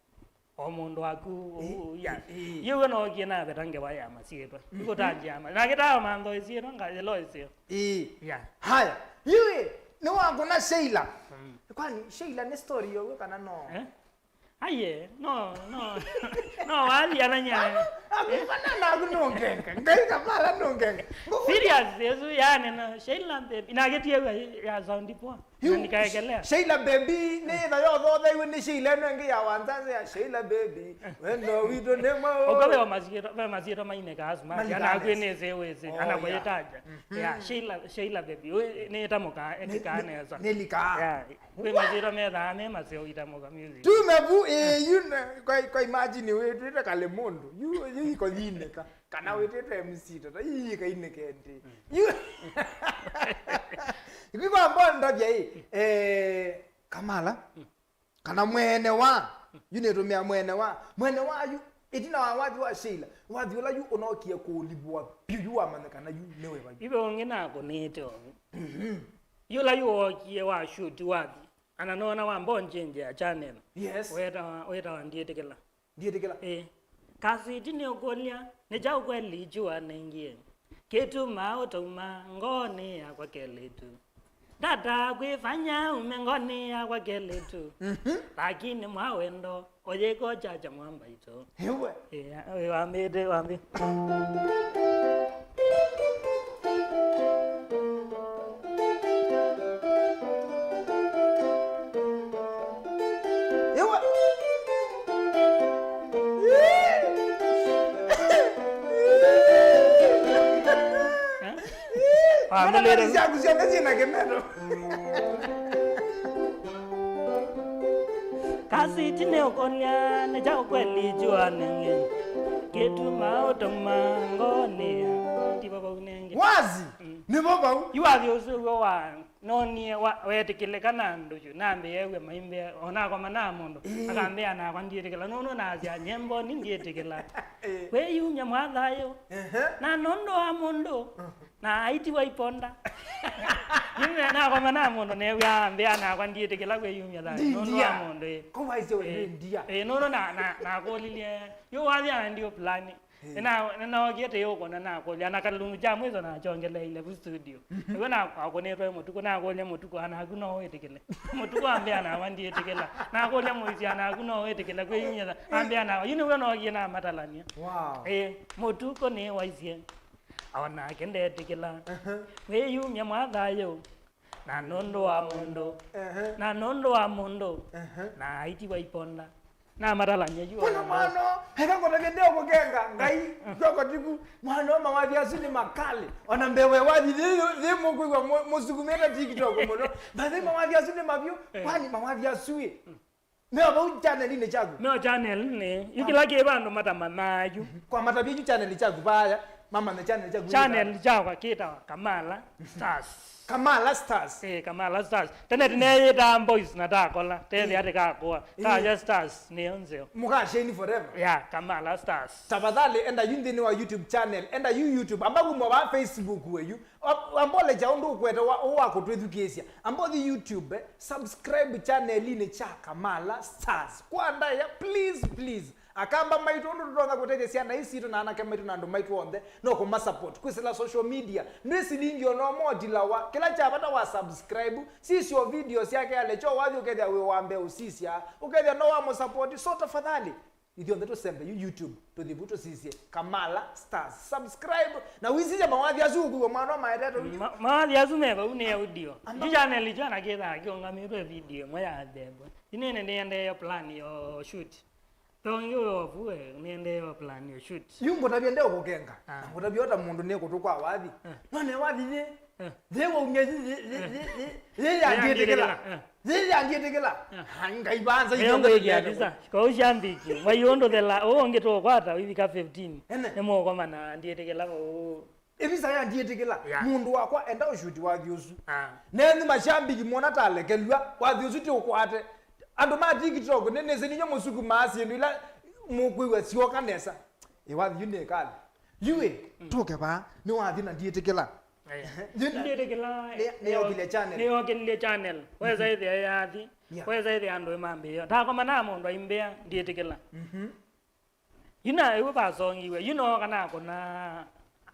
o mũndũ waku, ĩ, ũ-, ya. Ĩ, ĩ. Yu we nookie naveta ngewa ya masyĩtwa. Mhm. Ikũtanjia ma-, na kĩtaa mantho ĩsyĩtwa, nga-, ĩlo ĩseo. Ĩ. Ya. Haya, yu ĩ, nĩwakũna Sheila. Mm. Kwani Sheila nĩ story yow'o kana no? Eh? Aye, no, no. No, wathi ananya. Akufana naku nũngenga. Ngai Kamala nũngenga. Serious, Yesu, yani, no. Sheila, baby. Inagĩtie ya sound poa. Yu, na nikaekelea. Sheila baby, nĩ ĩtha yothootheiwe nĩ Sheila ĩno ĩngĩ ya wanzanza ya Sheila baby. Wendo witũ nĩ mwaũ. Ũko ve masyĩtwa, ve masyĩtwa mainĩkaa asu, mati, ana akwĩ nĩsĩ wĩsĩ, oh, ana yeah, kwĩtaja. Mhm. Yeah, Sheila, Sheila baby, we, nĩ ĩtamũkaa, nĩ, ĩkĩkaa nĩ, nesa. Nĩlikaa. Yeah, kwĩ masyĩtwa methaa me maseo itamũka music. Tume vu, eh, yu na, kwa, kwa imagine wĩtwĩte kale mũndũ. Yu, yu iko yinĩka. Kana wĩtĩtwe M C tata, ii kainĩke ndĩ. Mm. Yu-, ĩkwĩkwamba ndavya ĩ, eh, Kamala, mm, kana mwene wa, yu nĩtũmĩa mwene wa, mwene wa yu, ĩtina wa wathi wa Sheila, wathi ũla yu ũnokie kũlivwa vyũ, yu wamanya kana yu nĩwe va yu. Ive ũngĩ nakũnĩte ovu. Mhm. Yũla yu wookie wa shoot wathi, ana nona wamba ũnjĩnjĩa channel. Yes. Wetawa, wetawa Ndiĩtĩkĩla. Ndiĩtĩkĩla. Ĩĩ. Kasiti nĩũkũlya, nĩ kyaũ kweli kyu wanengie? Kĩtumaa ũtauma ngoonĩ yakwa kelĩtu? Ndataa kwĩfanya ume ngoonĩ yakwa kelĩtu. Mhm. Lakini mwa wendo, ũyĩko kyakya mwambaitũ. Ĩwe. Ĩĩ, wambĩte, wambĩ. Ĩwe. Eh? Wambĩlĩte. Mbona syaku syonthe syĩna kĩmeno? Kasiti nĩũkũlya, nĩ kyaũ kweli kyu wanengie? Kĩtumaa ũtauma ngoonĩ ya. Tivo vau nengĩ. Wazi! Mm. Nĩvo vau. Yu wathi ũsu w'o wa, nonie wa, weetĩkĩlĩka na andũ yu. Nambĩĩe w'e maimbĩa, o nakoma na mũndũ. Ĩĩ. Akambĩa nakwa ndiĩtĩkĩla. Nũndũ nasya nyembo ni ndiĩtĩkĩla. Ĩĩ. Kwĩyumya mwa thayũ. Ehe. Na nũndũ wa mũndũ. Mhm. Na aitiwa iponda. Nĩme nakoma na mũndũ neew'a ambĩa nakwa ndiĩtĩkĩla kwĩyumya thayũ. Nũndũ wa mũndũ, ĩ. Ko waisye we, ĩ, nĩ ndia. Ĩ, nũndũ na, na, nakũlilye. Yu wathi ana ndio plan. Ĩ. Nĩna, nĩnaokie tĩ ũkona nakũlya na kalungu kya mwĩso nakyongeleile vu studio. Mhm. Nĩw'o na-, nakũnĩtwe mũtukũ, nakũlya mũtukũ anaku no wĩtĩkĩle. Mũtukũ ambĩa nakwa ndiĩtĩkĩla. Nakũlya mũisya anaku no wĩtĩkĩle kwĩyumya thayũ. Ambĩa nakwa. Yu nĩw'o nookie namatalany'a. Wow. Ĩ, mũtukũ nĩwaisye. O nake ndetĩkĩla. Aha. Wĩyumya mwa thayũ. Na nũndũ wa mũndũ. Aha. Na nũndũ wa mũndũ. Aha. Na aitiwa iponda. Namatalany'a yu. Kuna mwana, eka kũtavya ndeo kũkenga, Ngai, kyoko tiku, mwana wa mawathi asu nĩ makali. Ona mbewe wathi, thi, thi mũkwĩw'a mũ-, mũsukumĩte TikTok mũno. Mbathi mawathi asu nĩ mavyũ, eh, kwani mawathi asu ĩ? Meo vau channelinĩ kyaku? Meo channelinĩ. Yu kĩla kĩ vandũ matamany'a yu. Kwa matavya yu channel kyaku vaya, mamanya channel kyaku. Channel kyakwa kĩtawa Kamala Stars. Kamala Stars. Eh, Kamala Stars. Tene tũneeyĩtaa Boys na takola. Tethĩa tĩkakũa. Taja Stars nĩyo nzeo. Mũkasheni forever. Yeah, Kamala Stars. Tafadhali enda yu nthĩnĩ wa YouTube channel. Enda yu YouTube. Amba kumwa va Facebook weyu. Wa-, wambolecha ũndũ ũkwete wa, ũũ wa kũtwĩthukĩĩsya. Amba ũthi YouTube, eh, subscribe channelinĩ kya Kamala Stars. Kwa ndaĩa, please, please. Akamba maitũ, ũndũ tũtonya kũtethya syana ii sitũ na anake maitũ na andũ maitũ onthe, no kũmasupport. Kwĩsĩla social media, ndwĩ silingi ona ũmwe ũtilawa. Kĩla kya vata wa subscribe, sisya video syake ale kyo wathi ũkethĩa wĩ wa mbee ũsisya, ũkethĩa no wamũsupport. So tafadhali, ithyonthe tũsembe yu YouTube, tũthi vu tũsisye Kamala Stars. Subscribe, na wĩsisya mawathi asu ũkwĩw'a mwana ũmaetetwe yu. Ma-, mawathi asu me vau nĩ audio. Yu channel yu anakĩthaa kĩũngamĩtwe video ĩmwe ya nthembo. Yu nĩnĩ nĩendee plan yo shoot. Tongi we ovu we, niendee wa plan yo shoot. Yu ngũtavya nde ũkũkenga. Ah. Na ngũtavya ota mũndũ nĩ kũtũ kwa wathi. Eh. No ne wathi yĩ. Eh. Yĩ waumya yĩ, yĩ, yĩ, yĩ, yĩ, yĩ yandiĩtĩkĩla. Eh. Yĩ yandiĩtĩkĩla. Eh. Ah, Ngai vanza. Eyo ithe ngwĩkĩa ndĩkĩla. Visa. Kwa ushambiki. Mwai ũndũ thela, ũũ ũngĩ tũkwata, wĩvika fifteen. Ene. Nĩ mũkoma na ndiĩtĩkĩla ũũ. Ĩvisa yandiĩtĩkĩla. Yeah. Mũndũ wakwa enda ũshuti wathi ũsu. Ah. Nenyu mashambiki mona talekelw'a, wathi ũsu ti ũkwate. Andũ ma TikTok, nĩ, nĩsĩ nĩnyo mũsukumaa syĩndũ ila mũkwĩw'a syoka nesa. Ĩ wathi yu nĩ kali. Yu ĩ, mm, tũke vaa, nĩ wathi na ndiĩtĩkĩla. Aya. Yu na, ndiĩtĩkĩla, nĩ, nĩ nĩyo-, yokile channel. Nĩyokĩlilye channel. Wesa ĩthĩa yathi. Yeah. Wesa ĩthĩa andũ ĩmambĩĩa. Takoma na mũndũ aimbĩa, ndiĩtĩkĩla. Mhm. Yu na ĩwe vasongiwe, yu no kana akũna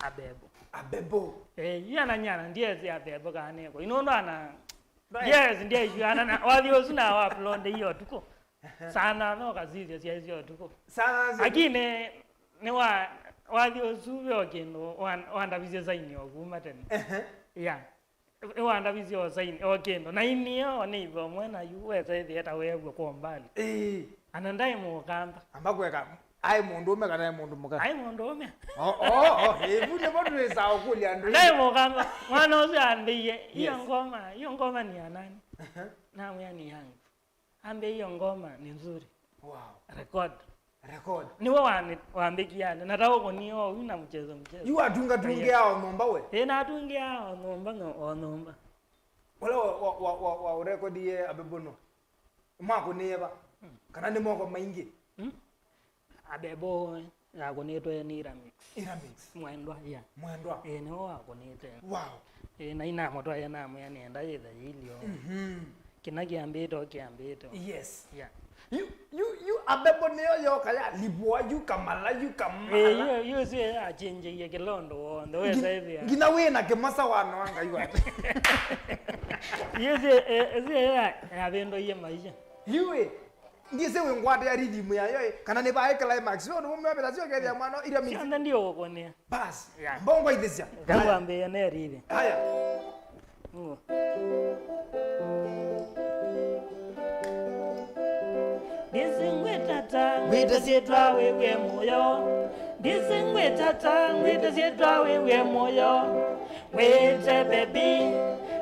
abebo. Abebo. Eh, yu ana nyana, ndiesi abebo kana nĩko. Yu nũndũ ana, right, yes, ndiesi ana na, wathi ũsu na wa upload iyo tuko. Aha. Sana no kasisya sya syo tuko. Sana syo. Lakini nĩ wa, wathi ũsu ve o kĩndũ, wan-, wandavisye sign yo kuma tene. Aha. Yeah. Ĩwandavisye o saini, o kĩndũ. Na inie o nĩ itho mwe na yu wesa ĩthĩa ta weew'a kwa mbali. Ĩĩ. Ana ndaĩ mũkamba. Amba kweka, aĩ mũndũũme kana aĩ mũndũ mũka? Aĩ mũndũũme. O, o, o, ĩvu nĩvo twĩsaa ũkũlya andũ. Ndaĩ mũkamba. Mwana ũsu ambĩie, iyo, yes, ngoma, iyo ngoma ni ya nani? Aha. Namwĩa ni yangu. Ambia hiyo ngoma ni nzuri. Wow. Record. Record. Niwe wani-, wambĩkie ane. Natawa kũnia oyu na mchezo mchezo. Yu atunga tungĩa o nyũmba we? Ĩ, natungĩa o nyũmba, o nyũmba. Ũla wa, wa, wa, wa, wa ũrekodie Abebo nũ? Mwakũnĩe va? Mm. Kana nĩ moko maingĩ? Mm. Abebo yakũnĩtwe nĩ Iramix. Iramix. Mwendwa, yeah. Mwendwa. Ĩĩ, nĩwe wakũnĩte. Wow. Ĩĩ, na inamũtwaie namwĩa nĩenda yĩthe yĩilyo. Mhm. Kĩna kĩambĩte o kĩambĩte o. Yes. Yeah. Yu, yu, yu Abebo nĩyo yoka ya libwa, yu kamala, yu kamala. Ĩĩ, yu, yu sio yachenjeie kĩlondo wonthe, wesa ĩthĩa. Nginya wĩ na kĩmasa wanoa Ngai wake. Yu sio, eh, sio ya, yavĩndũie maisha. Yu ĩ, Ndisĩ wĩngwatĩa rhythm yayo ĩ, kana nĩ vaĩ climax. Yo nĩ mumeo mĩthasyo kethĩa mwana ira mix. Syonthe ndiũkũkũnĩa. Bas. Yeah. Mbongo ithĩsya. Kangwambĩĩa ne rhythm. Haya. Ũũ. Ndisĩ ngwĩtata, ngwĩte syĩtwa wĩw'e mũyo. Ndisĩ ngwĩtata, ngwĩte syĩtwa wĩw'e mũyo. Ngwĩte baby,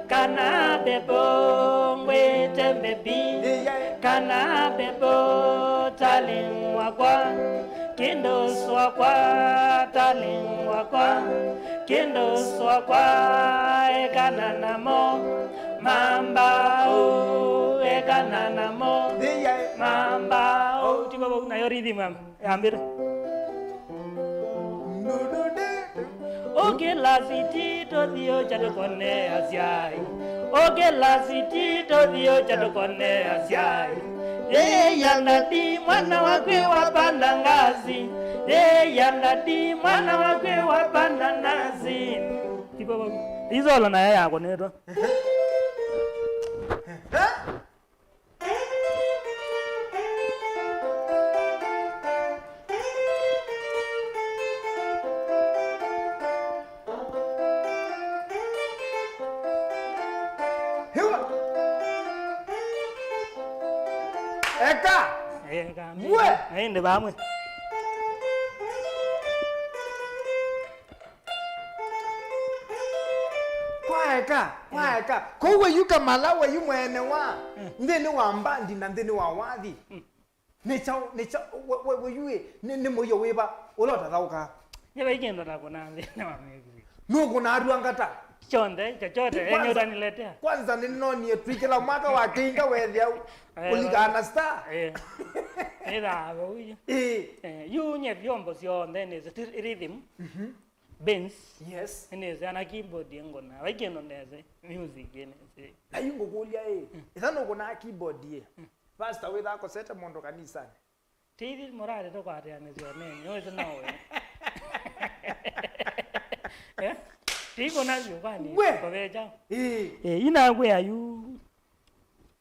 kana bebo, ngwĩte baby, kana bebo, darling wakwa, kĩndũ wakwa, darling wakwa, kĩndũ wakwa, ekana namo, mamba, oh, ekana namo, mamba, oh. Tiga vau nayo rhythm, mama. Yambĩte. Ũkĩla siti tũthiũkya tũkone asyai. Ũkĩla siti tũthiũkya tũkone asyai. Yĩya ndati mwana wakwĩ wapanda ngazi. Yĩya ndati mwana wakwĩ wapanda nazi. Isolo nayo yakũnĩtwe. Hiwa. Eka. Eka. Mwe. Aende vamwe. Kwaeka, kwaeka. Kwoou we yu kamala, we yu mwene wa nthĩnĩ wa mbandi na nthĩnĩ wa wathi. Nĩ kyaũ, nĩ kyaũ, we, we, we yu ĩ, nĩ, nĩ mũio wĩva ũla ũtathaũkaa? Nyie vai kĩndũ nakũnaa nthĩnĩ wa music. Nũkũnaa arua ngata? Kyonthe, chochote, yenye utaniletea. Kwanza nĩnonie twĩkĩla mwaka wa kĩinga wethĩa ũlikana star. Eh. Ĩthaa vau yu. Ĩĩ. Eh, yu nye vyombo syonthe nĩ rhythm. Mhm. Benz. Yes. Nĩnĩsĩ ana keyboard ĩngũna. Vai kĩndũ nĩsĩ, music nĩsĩ. Na yu ngũkũlya ĩ, ĩtha nũkũnaa keyboard ĩ, pastor wĩthaa akosete mũndũ kanisanĩ? Tithi mũrarĩ tũkwatĩanĩsya ũneenĩ, ũsĩ no we. Eh? Tikũna vyũ kwani, we! Kũvecha. Ĩĩ. Eh, inakwĩa yu.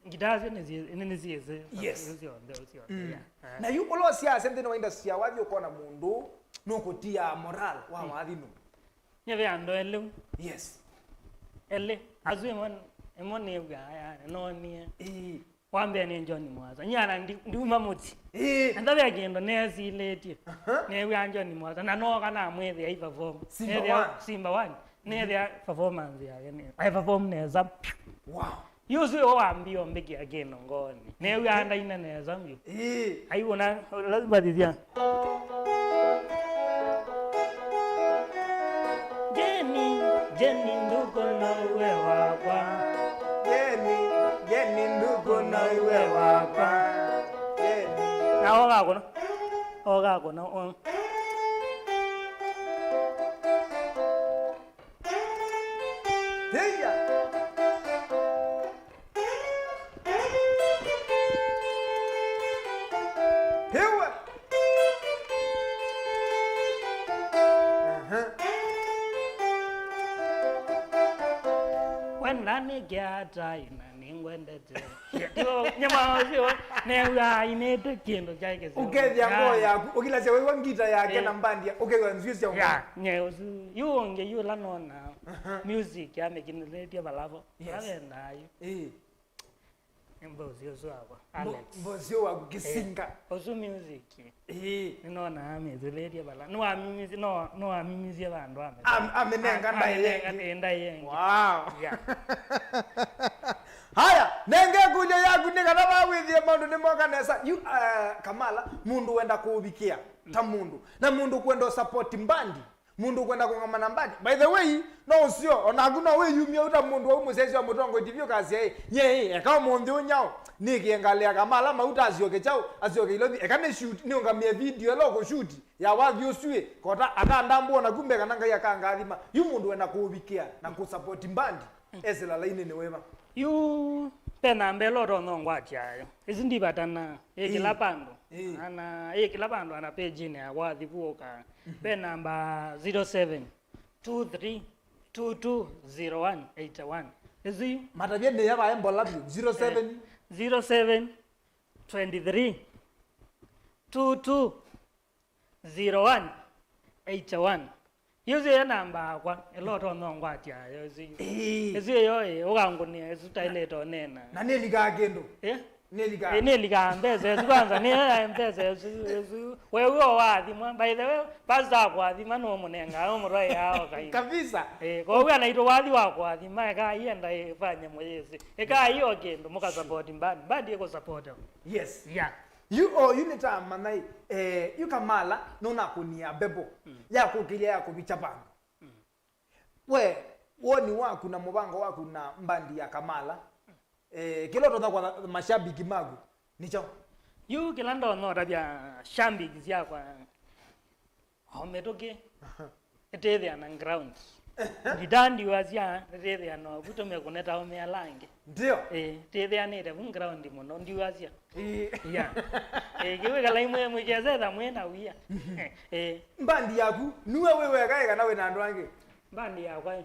Ngitaa syo nĩsyĩsĩ, nĩ, nĩsyĩsĩ. Yes. Syonthe, syonthe, mm, yeah. Ah. Na yu ũla ũsiasya nthĩnĩ wa industry ya wathi ũkona mũndũ nũkũtia moral wa, mm, wathi nũ? Nye ve andũ elĩ. Yes. Elĩ. Asu ĩmwe, ĩmwe nĩw'aa, yani, noonie. Ĩĩ. Wa mbee nĩ John Mwasa. Nyie ana ndi-, ndiuma mũsyĩ. Ĩĩ. Enda ve kĩndũ nesilĩtye. Aha. Neew'aa John Mwasa. Na nooka namwĩthĩa i perform. Simba Nethĩa One. Simba One. Nethĩa performance yake nĩ. I perform nesa. Wow. Yu ũsu ĩwe wambie ũmbĩkĩa kĩndũ ngoonĩ. Neew'aa ndaina nesa vyũ. Ĩĩ. Aiwona, lazima thithya. Jeni, Jeni, nduku no iwe wakwa. Jeni, Jeni, nduku no iwe wakwa. Jeni. Na oga kũno. Oga kũno. O. Hiya. Hiwa. Aha. Wenda nĩkĩata ina nĩngwendete. Yo, nyama ũcio, newa inĩte kĩndũ kya kĩsio. Ũkethĩa ngoo yaku, ũkilasya wĩwa ngita yake na mbandi ya, ũkethĩa nzwĩ sya ũka. Ya, nye ũsu. Yu ũngĩ yu la nona. Aha. Music ya mĩkinĩlĩtye balavo. Yes. Avendaa yu. Ĩĩ. Nĩ mbosi ũsu wakwa, Alex. Mbosi waku Kisinga. Eh, ũsu music. Ĩĩ. Nĩnonaa amĩthũlĩtye vala. Nĩwamimisie, no, nĩwamimisie vandũ ame-, am-, amenenga ndaĩ ĩngĩ. Amenenga ndaĩ ĩngĩ. Wow. Yeah. Haya, nenge kũlyo yaku nĩ kana vawĩthie maũndũ nĩmoka nesa. You, uh, Kamala, mũndũ wenda kũũvikĩa ta mũndũ. Na mũndũ kwenda support mbandi. Mũndũ ũkwenda kũng'ama na mbandi. By the way, no ũseo, o naku no wĩyumye ũta mũndũ wau mũsyaĩĩsya wa Mũtongoi T V ũkasya, "Ĩ, nyie, ĩ, eka ũmũnthĩ ũnyaũ, nĩkĩe ngalea Kamala mauta asyoke kyaũ, asyoke Ilovi, eka nĩ shoot, nĩũngamĩe video ĩla ũkũshuti ya wathi ũsu ĩ, kota akandambũa naku mbee kana Ngai akangathima." Yu mũndũ wenda kũũvikĩa na kũsupport mbandi, esĩla lainĩ nĩ wĩva? Yu, pe namba ĩla ũtonya ũngwatyayo. Ĩsu ndivatana, ĩ kĩla vandũ. Ĩĩ. Ana, ĩ kĩla vandũ ana page-inĩ ya wathi vuũka. Ve namba zero seven two three two two zero one eight one. Ĩsu yu. Matavye nĩ ya vae mbola vyũ, zero seven. Eh, zero seven twenty three two two zero one eight one. Ĩsu ĩyo namba yakwa, ĩla ũtonya ũngwatyayo ĩsu yu. Ĩĩ. Ĩsu ĩyo ĩ, ũkangũnĩa, ĩsu taĩlĩte ũneena. Na nĩlikaa kĩndũ. Eh? Nĩlikaa. Eh, nĩlikaa mbesa ĩsu kwanza, nĩ ya mbesa ĩsu, ĩsu. Wewe wathimwa, by the way, pastor akwathima nũmũnengaa, ũmũtwaĩaa o kaĩ. Kabisa. Eh, kwa hiyo anaitwa wathi wa kwathima, eka ienda ifanye mwezi. Eka hiyo kĩndũ, mũka support band. Band iko support. Yes. Yeah. Yu o, yu nĩtamanya, eh, yu Kamala nũnakũnia mbebo ya kũkĩlya ya kũvikya vandũ. We, woni waku na mũvango waku na mbandi ya Kamala, eh, kĩla ũtonya kwatha mashabiki maku nĩ kyaũ? Yu kĩla ndonya ũtavya shabiki syakwa, o mĩtũkĩ, ĩtĩthĩa na ground. Ndita ndiwasya, ĩtĩthĩa na ũvu tũmĩkũne ta ũmĩ ala angĩ. Ndio. Eh, tĩthĩanĩte vu ground mũno, ndiwasya. Ĩĩ. Yeah. Eh, kĩwĩkala imwe mwĩkĩesetha mwĩ na wia. Eh. Mbandi yaku, nue wĩ weka ĩ kana wĩ na andũ angĩ? Mbandi yakwa ĩ.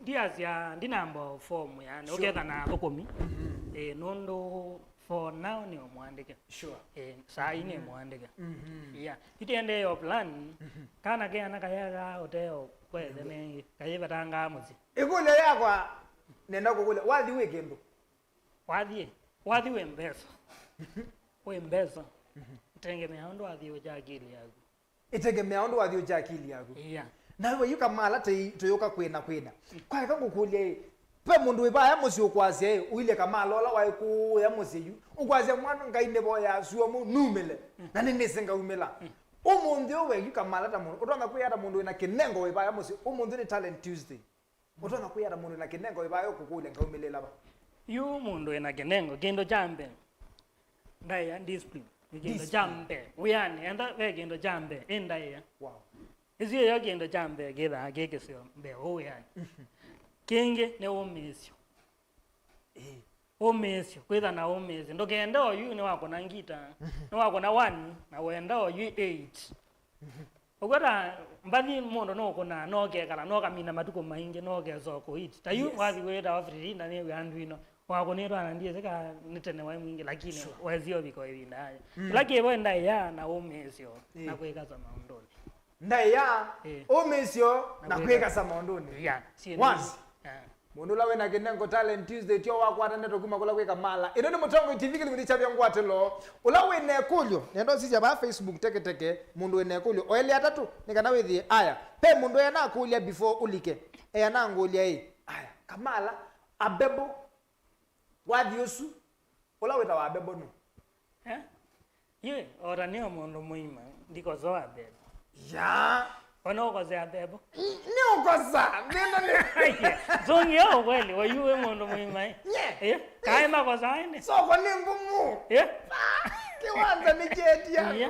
Ndiasya, ndinamba form, yani, sure, ũketha na athũkũmi. Eh, nũndũ for now nĩ o mwandĩke. Sure. Eh, saa hii nĩ mwandĩke. Yeah. Itiendee yo plan, kana keana kayega ũteo kwethe nengĩ, kayĩvetangaa mũsyĩ. Ĩkũlyo yakwa, nenda kũkũlya, wathi wĩ kĩndũ? Wathi, wathi wĩ mbesa. Wĩ mbesa. Ĩtengemea ũndũ wathi ũkya akili yaku. Ĩtengemea ũndũ wathi ũkya akili yaku. Yeah. Nawe yu Kamala tei-, tũyũka kwĩna kwĩna. Kwaeka ngũkũlya ĩ, ve mũndũ wĩ vaya mũsyĩ ũkwasya ĩ, ũilye Kamala ũla waĩ kũũya mũsyĩ yu, ũkwasya mwana Ngai nĩvoya suomu, numĩle. Na nĩnĩsĩ ngaumĩla. Ũmũnthĩ ũũ we yu Kamala ta mũndũ, ũtonya kwĩa ta mũndũ wĩna kĩnengo wĩ vaya mũsyĩ, ũmũnthĩ nĩ Talent Tuesday. Ũtonya kwĩa ta mũndũ wĩna kĩnengo ĩvae ũkũkũlya ngaumĩlĩla va? Yu mũndũ wĩna kĩnengo, kĩndũ kya mbee, ndaĩa discipline. Nĩ kĩndũ kya mbee. Wĩanĩ, enda ve kĩndũ kya mbee, ĩ ndaĩa. Wow. Ĩsu ĩyo kĩndũ kya mbee kĩthaa kĩ kĩseo mbee ũũ wĩanĩ. Kĩngĩ nĩ ũmĩĩsyo. Ĩĩ. Ũmĩĩsyo, kwĩtha na ũmĩĩsyo. Ndũkende oyu nĩwakũna ngita, nĩwakũna one, na wenda oyu eight. Ũkweta mbathi mũndũ nũkũnaa, nokekala, nokamina matukũ maingĩ, nokesoa kũit. Ta yu, yes, wathi wĩtawa Frida nĩw'aa ndwino, wakũnĩtwa na ndiĩsĩ ka nĩ tene waĩ mwingĩ, lakini, sure, wesie ũvika ĩvinda yaya. Mm. Kĩla kĩvo ndaĩa na ũmĩĩsyo na, ĩĩ, kwĩkasa maũndũnĩ. Ndaĩa, ĩĩ, ũmĩĩsyo na, na kwĩka, kwĩkasa maũndũnĩ. Yeah, syĩ. Once. Yeah. Mũndũ ũla wĩna Kĩnengo Talent Tuesday tyo wakwata ndeto kuma kũla kwĩ Kamala. Ĩno nĩ Mũtongoi T V kĩlungu kya Vya Ngwatĩlo. Ũla wĩna ĩkũlyo, nenda ũsisya vaa Facebook teketeke, mũndũ wĩna ĩkũlyo, o elĩ atatũ, nĩ kana wĩthĩe. Aya, ve mũndũ ena akũlya before ũlike. Ena ngũlya ĩ. Aya, Kamala, Abebo, wathi ũsu, ũla wĩtawa Abebo nũ? Eh? Yu, o ta nĩo mũndũ mũima, ndikosoa Abebo. Ya. Ona ũkosea Abebo. Nĩ ũkosa, thĩna nĩ. Aiye, zungĩa ukweli, wa yu wĩ mũndũ mũima, eh? Nye. Eh? Kaĩ makosa ene? Soko nĩ ngumu. Eh? Kiwanja nĩ cheti yako. Nye.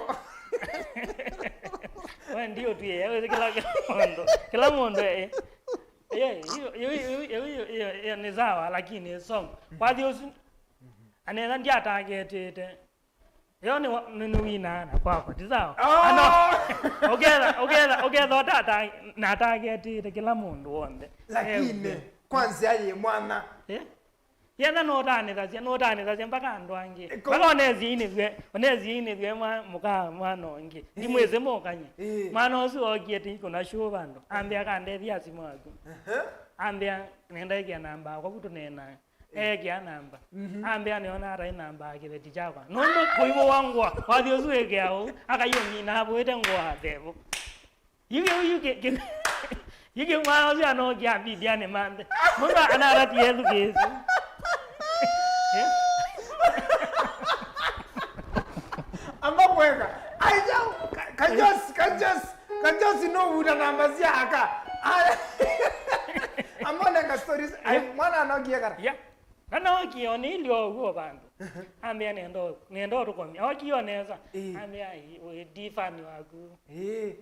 We ndio tu yeye, we kila, kila mũndũ. Kila mũndũ, eh. Eh, hiyo, hiyo, hiyo, hiyo, hiyo, hiyo, hiyo ni sawa, lakini song. Wathi ũsu, anetha ndiatagetĩte. Yo nĩ wa- nĩ nĩwinaa na kwakwa, ti sawa? Oh! Ano, ũketha, ũketha, ũketha ũtata na atagetĩte kila mũndũ wonthe. Lakini, eh, kwa nzĩa yĩ mwana. Eh? Yenda nũtanĩthasya, nũtanĩthasya mpaka andũ angĩ. Ĩko- Mpaka ũnesie inĩthw'e, ũnesie inĩthw'e mwa mũka mwana ũngĩ. Eh. Ndimwĩsĩ mũkanye. Eh. Mwana ũsu ookie ti kuna show vandũ. Ambĩa kandethia simu yaku. Aha. Ambĩa nenda ĩkĩa namba yakwa vu tũneenaa. Ekĩa namba. Mhm. Ambĩa nĩona atai namba ya kĩveti kyakwa. Nũndũ kũivũwa ngũa, wathi ũsu wĩkĩa ũu, akaiũmina avũĩte ngũa ya thevo. Yu kĩu, yu kĩ- kĩ- yu kĩu mwana ũsu anokia video nĩ manthe. Mũndũ anatatie ethukĩĩsye. Eh? Amba kweka. Aija, ka- kajosi, kajosi, kajosi no vuta namba sya aka. Aya. Amba neka stories. Ai, yeah, mwana anokie kara. Yeah. Na nookie o nĩilyo ũw'o vandũ. Ambĩa nenda, nenda ũtũkomia. Okie o nesa. Ĩĩ. Ambĩa, "Ĩ, wĩ ndi fan waku." Ĩĩ.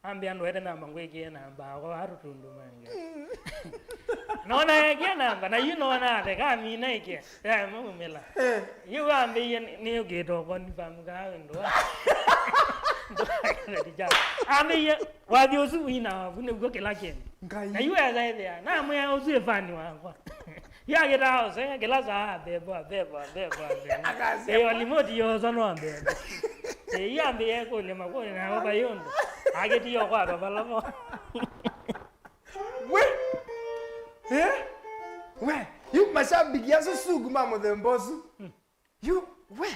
Ambĩa ndwete namba ngwĩkĩe namba yakwa vaa tũtundu mange. Mm. Nona ekĩa namba, na yu nona ate kamina ĩkĩa. Ya, mumila. Eh. Yu ambĩie nĩ- nĩũkĩte o confirm kaa wendo. Ambĩie, wathi ũsu wina waku nĩguo kĩla kĩndũ. Ngai. Na yu eza ethĩa, namwĩa ũsu ĩ fan wakwa. Yu akĩtaa ũsenge kĩla saa, Abebo, Abebo, Abebo, Abebo. Akasya. Ĩĩ, o limoti yosa no Abebo. Ĩĩ, yu ambĩie kũlya makũlyo na ova yũndũ. Akĩtia ũkwatwa vala vo. We! Eh? We! Yu mashabiki asu sugu ma mũthemba ũsu. Mm. Yu, we,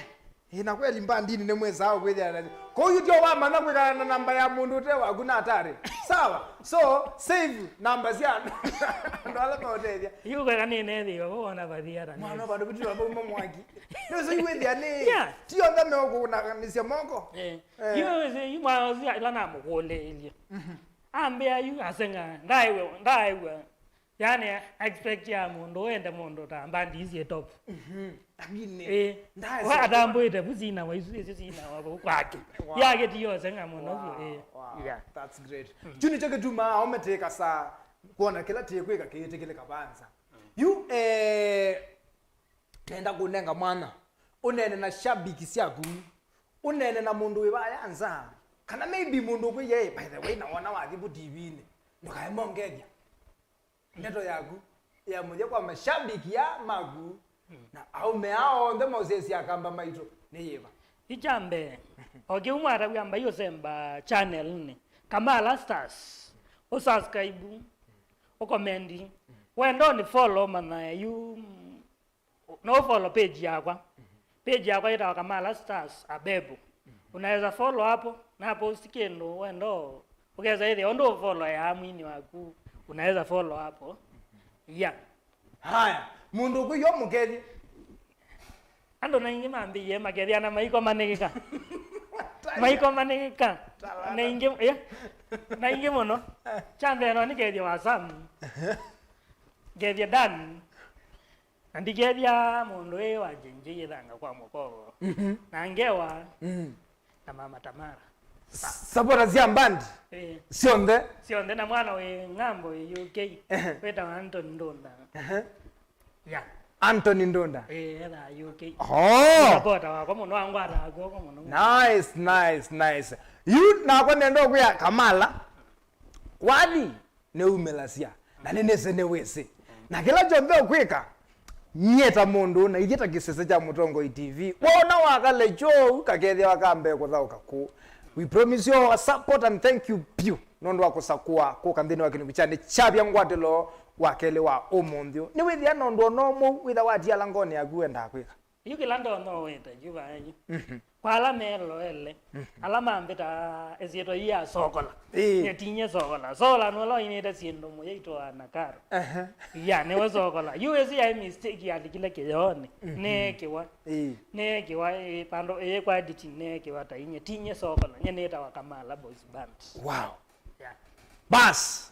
ĩ, na kweli mbandini nĩ mwĩsaa kwĩthĩa na kũu yu tyo wamanya kwĩkala na namba ya mũndũ ũte waku na atari. Sawa. So, save namba sya andũ ala maũtethya. Yu kweka nĩ nethĩwa, wona vathia ta mwana nesi. Vandũ vitu vavo uma mwaki. Nĩ ũsu iwĩthĩa nĩ. Yeah. Ti onthe meũkũnanĩsya moko. Eh. Eh. Yu wĩsĩ, yu mwana ũsu ila namũkũlĩĩlye. Mhm. Ambĩa yu aseng'a, ndaewe, ndaewe. Yani, expect ya mũndũ wende mũndũ ta mbandi ici top. Mhm. Lakini, eh, ndae wa sio atambwĩte vu sina wa isu, isu sina wa vu kwake. Wow. Yake ti yose nga mũno. Wow, vyo, eh. Wow. Yeah. That's great. Mm. Kyu nĩkyo kĩtumaa aũme tĩkasa kwona kĩla tĩkwĩka kĩyĩtĩkĩlĩka vanza. Mm. Yu, eh, nenda kũnenga mwana. Ũnene na shabiki syaku. Ũnene na mũndũ wĩ vaya nza. Kana maybe mũndũ ũkwĩie, "By the way, nawona wathi vu T V-inĩ." Ndũkae mongethya. Ndeto yaku ya mũthya kwa mashabiki ya maku na aũme aa onthe maũsyaĩsya akamba maitũ nĩ yĩva? Yu kya mbee, o kĩu mwatavw'a mbai ũsemba channel-inĩ, Kamala Stars, ũsubscribe, ũkomendi, wenda ũni follow manyae yu, no follow page yakwa. Page yakwa yĩtawa Kamala Stars Abebo. Unaweza follow hapo, na post kĩndũ wenda ũkesa ĩthĩa ũndũ ũfollow ya mwini waku. Unaweza follow hapo. Yeah. Haya, mũndũ ũkwĩw'a mũkethye. Andũ naingĩ mambĩie makethya na maikomanĩka. Maikomanĩka. Na ingĩ, yeah. Na ingĩ mũno. Kya mbee no nĩkethye wa Sam. Ngethya Dan. Na ndikethya mũndũ ĩ wa Gen Z yĩthanga kwa mũkovo. Mhm. Na ngewa. Mhm. Na mama Tamara. Sa- Supporters ya band. Eh. Syonthe. Syonthe na mwana wĩ ng'ambo ĩ U K. Ehe. Wĩtawa Anthony Ndunda. Ehe. Ya. Anthony Ndunda. Eh, etha U K. Oh. Supporter wakwa mũno, angwata kw'oko mũno. Nice, nice, nice. Yu nakwa nenda kwĩa Kamala. Wathi nĩumĩlasya, na nĩnĩsĩ nĩwĩsĩ. Na kĩla kyonthe ũkwĩka, nyie ta mũndũ, na ithyĩ ta kĩsese kya Mũtongoi T V, wona wakale kyou, kakethĩwa ka mbee kũthaũka kũu. We promise you our support and thank you pyu. nũndũ wa kũsakũa kũka nthĩnĩ wa kĩlungu kya Nĩ Kyavya Ngwatĩlo wa kelĩ wa ũmũnthĩ ũũ. Nĩwĩthĩa na ũndũ o na ũmwe wĩtha watiala ngoonĩ yaku wendaa kwĩka? Yu kĩla ndonya ũweta yu vaa yu. Mhm. Kwa ala meloele, mhm, ala mambĩta ĩsyĩtwa ii ya Sokola. Ĩĩ. Nĩtinye Sokola. Sokola nũla ũinĩte syĩndũ mũya itwa na karo. Aha. Ya, nĩwe Sokola. Yu ĩsu yaĩ mistake yalikile kĩyoonĩ. Mhm. Neekiwa. Ĩĩ. Neekiwa, ĩĩ, pandũ ĩĩ kwa editing neekiwa ta inye. Tinye Sokola. Nye nĩtawa Kamala Boys Band. Wow. Yeah. Bas.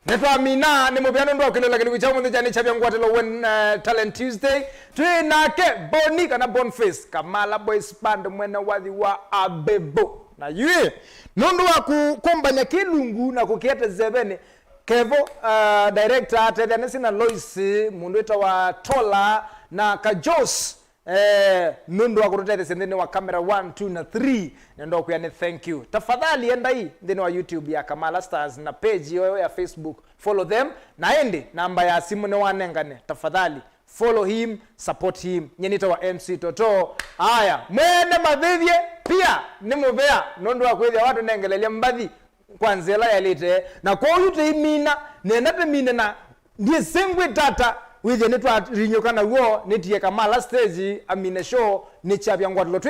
Nĩtwamina nĩ mũvea nũndũ wa kwĩlĩla kĩlungu kya ũmũnthĩ kya Nĩ Kyavya Ngwatĩlo When, uh, Talent Tuesday. Twĩ nake Boni kana Boniface Kamala Boys Band mwene wathi wa Abebo. Na yu ĩ, nũndũ wa kũkũmbany'a kĩlungu na kũkĩete zevenĩ, Kevo, uh, director, atethanĩsye na Lois, mũndũ wĩtawa Tola, na Kajos, eh, nũndũ wa kũtũtetheesya nthĩnĩ wa camera one, two, na three. Nenda kwĩa nĩ thank you. Tafadhali endai nthĩnĩ wa YouTube ya Kamala Stars na page yoyo ya Facebook. Follow them. Na ĩndĩ namba ya simũ nĩwanengane. Tafadhali follow him, support him. Nye nĩtawa M C Toto. Aya, mwene mavĩvye pia nĩ mũvea nũndũ wa kwĩthĩa watũnengelelya mbathi kwa nzĩa ĩla yaĩlĩte. Na kwoou yu tũimina, nenda tũmine na ndiĩsĩ ngwĩtata wĩthĩe nĩtwarinyũka naw'o, nĩtie Kamala stage amine show Nĩ Kyavya Ngwatĩlo.